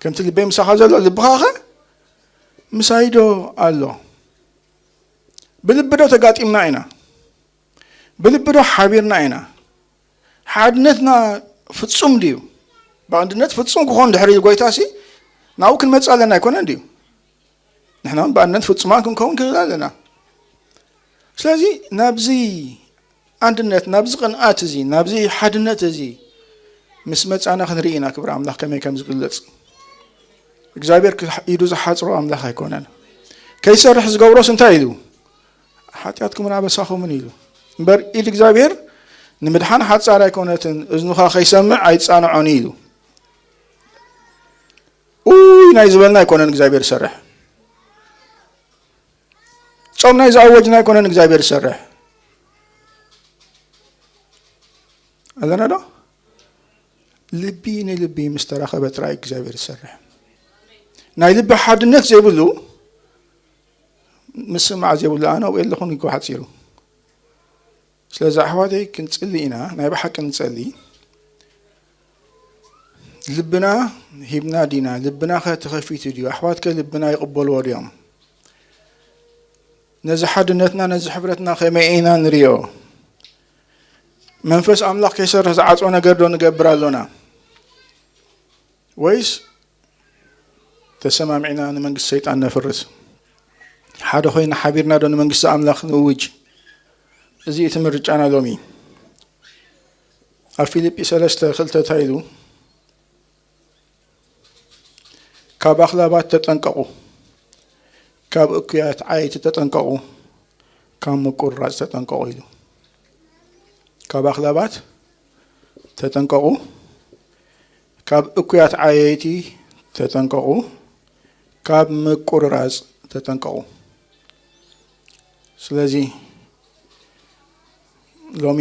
ከምቲ ልበይ ምሳኻ ዘሎ ልብኻ ኸ ምሳይ ዶ ኣሎ ብልቢ ዶ ተጋጢምና ኢና ብልቢ ዶ ሓቢርና ኢና ሓድነትና ፍጹም ድዩ ብኣንድነት ፍጹም ክኾን ድሕሪ ጎይታ ሲ ናብኡ ክንመጽእ ኣለና ኣይኮነን ድዩ ንሕና እውን ብኣንድነት ፍጹማን ክንከውን ክእል ኣለና ስለዚ ናብዚ ኣንድነት፣ ናብዚ ቅንኣት እዚ፣ ናብዚ ሓድነት እዚ ምስ መጻና ክንርኢ ኢና ክብሪ ኣምላኽ ከመይ ከም ዝግለጽ። እግዚኣብሔር ክሕ-፣ ኢዱ ዝሓጽሮ ኣምላኽ ኣይኮነን። ከይሰርሕ ዝገብሮስ እንታይ ኢሉ? ሓጢኣትኩምን ኣበሳኹምን ኢሉ። እምበር ኢድ እግዚኣብሔር ንምድሓን ሓጻር ኣይኮነትን፣ እዝኑኻ ከይሰምዕ ኣይጻንዖን ኢሉ። ኡይ ናይ ዝበልና ኣይኮነን እግዚኣብሔር ዝሰርሕ። ጾም ናይ ዝኣወጅና ኣይኮነን እግዚኣብሔር ዝሰርሕ። ኣለና ዶ? ልቢ ንልቢ ምስ ተራኸበ ጥራይ እግዚኣብሔር ዝሰርሕ። ናይ ልቢ ሓድነት ዘይብሉ ምስማዕ ዘይብሉ ኣነ ኣብኡ የለኹን ኢልኩ ሓጺሩ። ስለዚ ኣሕዋተይ ክንጽሊ ኢና፣ ናይ ብሓቂ ንጸሊ። ልብና ሂብና ዲና? ልብናኸ ተኸፊቱ ድዩ? ኣሕዋትከ ልብና ይቕበልዎ ድዮም? ነዚ ሓድነትና፣ ነዚ ሕብረትና ከመይ ኢና ንሪኦ? መንፈስ ኣምላኽ ከይሰርሕ ዝዓጽዎ ነገር ዶ ንገብር ኣሎና? ወይስ ተሰማሚዕና ንመንግስቲ ሰይጣን ነፍርስ? ሓደ ኮይና ሓቢርና ዶ ንመንግስቲ ኣምላኽ ንእውጅ? እዚ እቲ ምርጫና ሎሚ። ኣብ ፊልጲ ሰለስተ ክልተ እንታይ ኢሉ? ካብ ኣኽላባት ተጠንቀቑ፣ ካብ እኩያት ዓየይቲ ተጠንቀቑ፣ ካብ ምቁርራጽ ተጠንቀቑ ኢሉ። ካብ ኣኽላባት ተጠንቀቑ፣ ካብ እኩያት ዓየይቲ ተጠንቀቑ፣ ካብ ምቁርራጽ ተጠንቀቑ። ስለዚ ሎሚ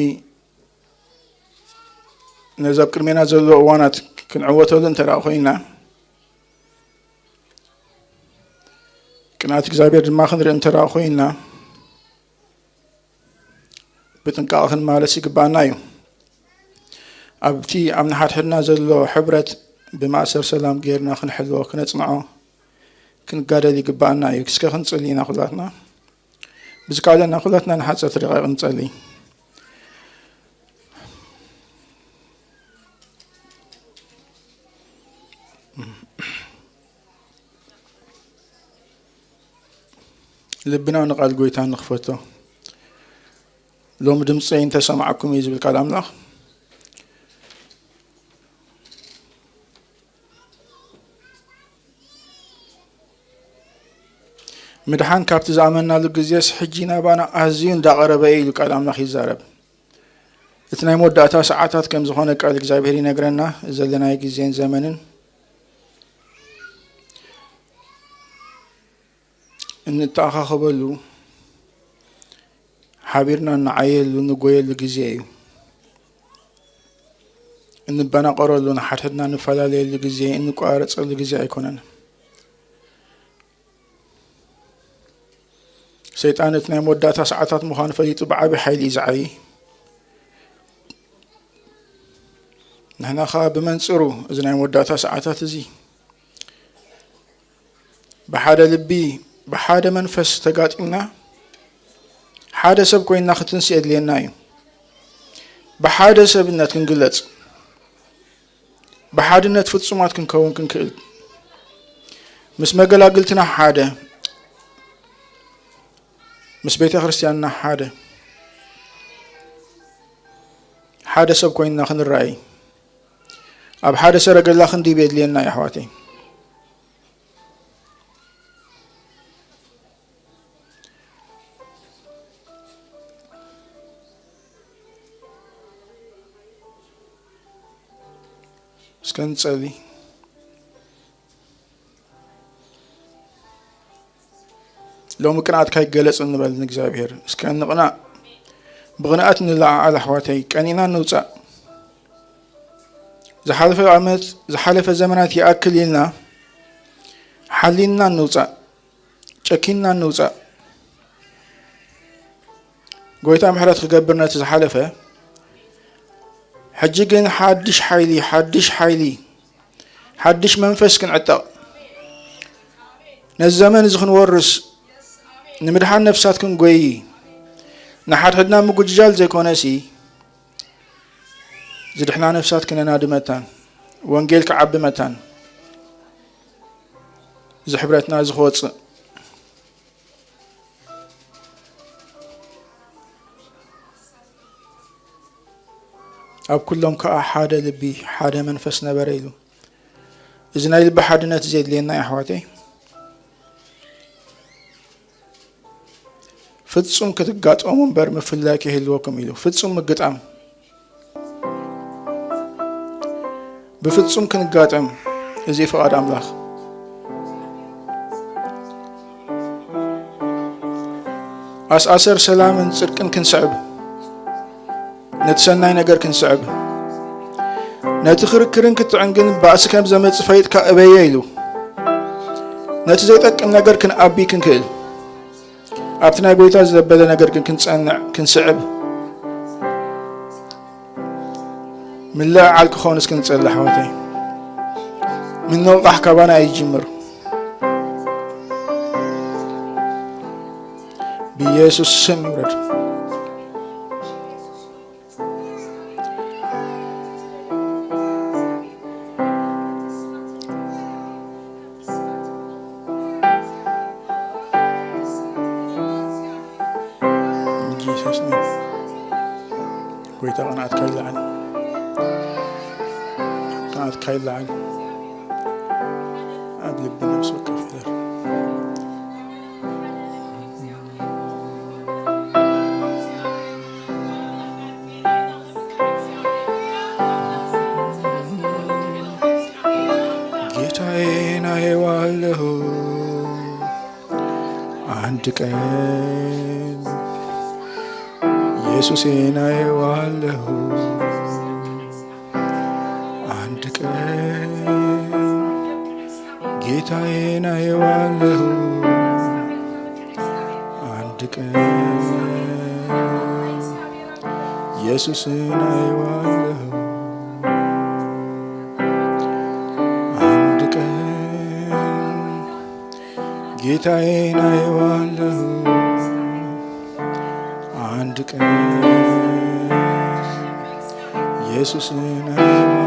ነዚ ኣብ ቅድሜና ዘሎ እዋናት ክንዕወተሉ እንተ ደኣ ኮይንና፣ ቅንኣት እግዚኣብሔር ድማ ክንርኢ እንተ ደኣ ኮይንና፣ ብጥንቃቐ ክንማለስ ይግባኣና እዩ። ኣብቲ ኣብ ንሓድሕድና ዘሎ ሕብረት ብማእሰር ሰላም ጌርና ክንሕልዎ፣ ክነጽንዖ፣ ክንጋደል ይግባኣና እዩ። እስከ ክንጽሊ ኢና ኩላትና። ብዝከኣለና ኩላትና ንሓጸርቲ ደቂቕ ንጸሊ። ልብና ንቓል ጎይታ ንኽፈቶ። ሎሚ ድምፀይ እንተሰማዕኩም እዩ ዝብል ቃል ኣምላኽ። ምድሓን ካብቲ ዝኣመናሉ ግዜስ ሕጂ ናባና ኣዝዩ እንዳቐረበ እዩ ኢሉ ቃል ኣምላኽ ይዛረብ። እቲ ናይ መወዳእታ ሰዓታት ከም ዝኾነ ቃል እግዚኣብሔር ይነግረና። ዘለናዮ ግዜን ዘመንን እንተኣኻኸበሉ፣ ሓቢርና እንዓየሉ፣ እንጎየሉ ግዜ እዩ። እንበናቐረሉ፣ ንሓድሕድና እንፈላለየሉ ግዜ፣ እንቋረጸሉ ግዜ ኣይኮነን። ሰይጣን እቲ ናይ መወዳእታ ሰዓታት ምዃኑ ፈሊጡ ብዓቢ ሓይሊ እዩ ዝዓዪ። ንሕና ኸኣ ብመንጽሩ እዚ ናይ መወዳእታ ሰዓታት እዚ ብሓደ ልቢ፣ ብሓደ መንፈስ ተጋጢምና፣ ሓደ ሰብ ኮይንና ክትንስ የድልየና እዩ። ብሓደ ሰብነት ክንግለጽ፣ ብሓድነት ፍጹማት ክንከውን ክንክእል፣ ምስ መገላግልትና ሓደ፣ ምስ ቤተ ክርስቲያንና ሓደ፣ ሓደ ሰብ ኮይንና ክንረኣይ፣ ኣብ ሓደ ሰረገላ ክንድይብ የድልየና እዩ ኣሕዋተይ። እስከ ንጸሊ። ሎሚ ቅንኣትካ ይገለጽ እንበል ንእግዚኣብሔር። እስከ ንቕናእ። ብቕንኣት ንለዓዓል ኣሕዋተይ። ቀኒና ንውጻእ። ዝሓለፈ ዓመት፣ ዝሓለፈ ዘመናት ይኣክል ኢልና ሓሊልና ንውጻእ። ጨኪንና ንውጻእ። ጎይታ ምሕረት ክገብር ነቲ ዝሓለፈ። ሕጂ ግን ሓድሽ ሓይሊ፣ ሓድሽ ሓይሊ፣ ሓድሽ መንፈስ ክንዕጠቕ፣ ነዚ ዘመን እዚ ክንወርስ፣ ንምድሓን ነፍሳት ክንጎዪ፣ ንሓድሕድና ምጉጅጃል ዘይኮነሲ፣ ዝድሕና ነፍሳት ክነናዲ መታን፣ ወንጌል ክዓቢ መታን፣ እዚ ሕብረትና እዚ ክወጽእ። ኣብ ኩሎም ከኣ ሓደ ልቢ፣ ሓደ መንፈስ ነበረ ኢሉ። እዚ ናይ ልቢ ሓድነት ዘድልየና እዩ ኣሕዋተይ። ፍጹም ክትጋጠሙ እምበር ምፍላይ ከይህልወኩም ኢሉ። ፍጹም ምግጣም፣ ብፍጹም ክንጋጠም፣ እዚ ፍቓድ ኣምላኽ። ኣስኣሰር ሰላምን ጽድቅን ክንስዕብ፣ ነቲ ሰናይ ነገር ክንስዕብ፣ ነቲ ክርክርን ክትዕን ግን ባእሲ ከም ዘመጽእ ፈሊጥካ እበየ ኢሉ። ነቲ ዘይጠቅም ነገር ክንኣቢ ክንክእል፣ ኣብቲ ናይ ጎይታ ዘበለ ነገር ግን ክንጸንዕ ክንስዕብ፣ ምልዕዓል ክኾንስ ክንጸሊ ኣሕዋተይ፣ ምንቕቓሕ ካባና ኣይጅምር። ብኢየሱስ ስም ይውረድ። In Jesus' name. ጎይታ ቅንዓትካ ይለዓል፣ ቅንዓትካ ይለዓል። ኣብ ልቢ ነፍሲ ወከፍ ይደር። ጌታዬን አየዋለሁ አንድ ቀን፣ ኢየሱሴን አየዋለሁ አንድ ቀን፣ ጌታዬን አየዋለሁ አንድ ቀን፣ ኢየሱስን አየዋለሁ አንድ ቀን፣ ጌታዬን አየዋለሁ አንድ ቀን፣ ኢየሱስን አየዋለሁ።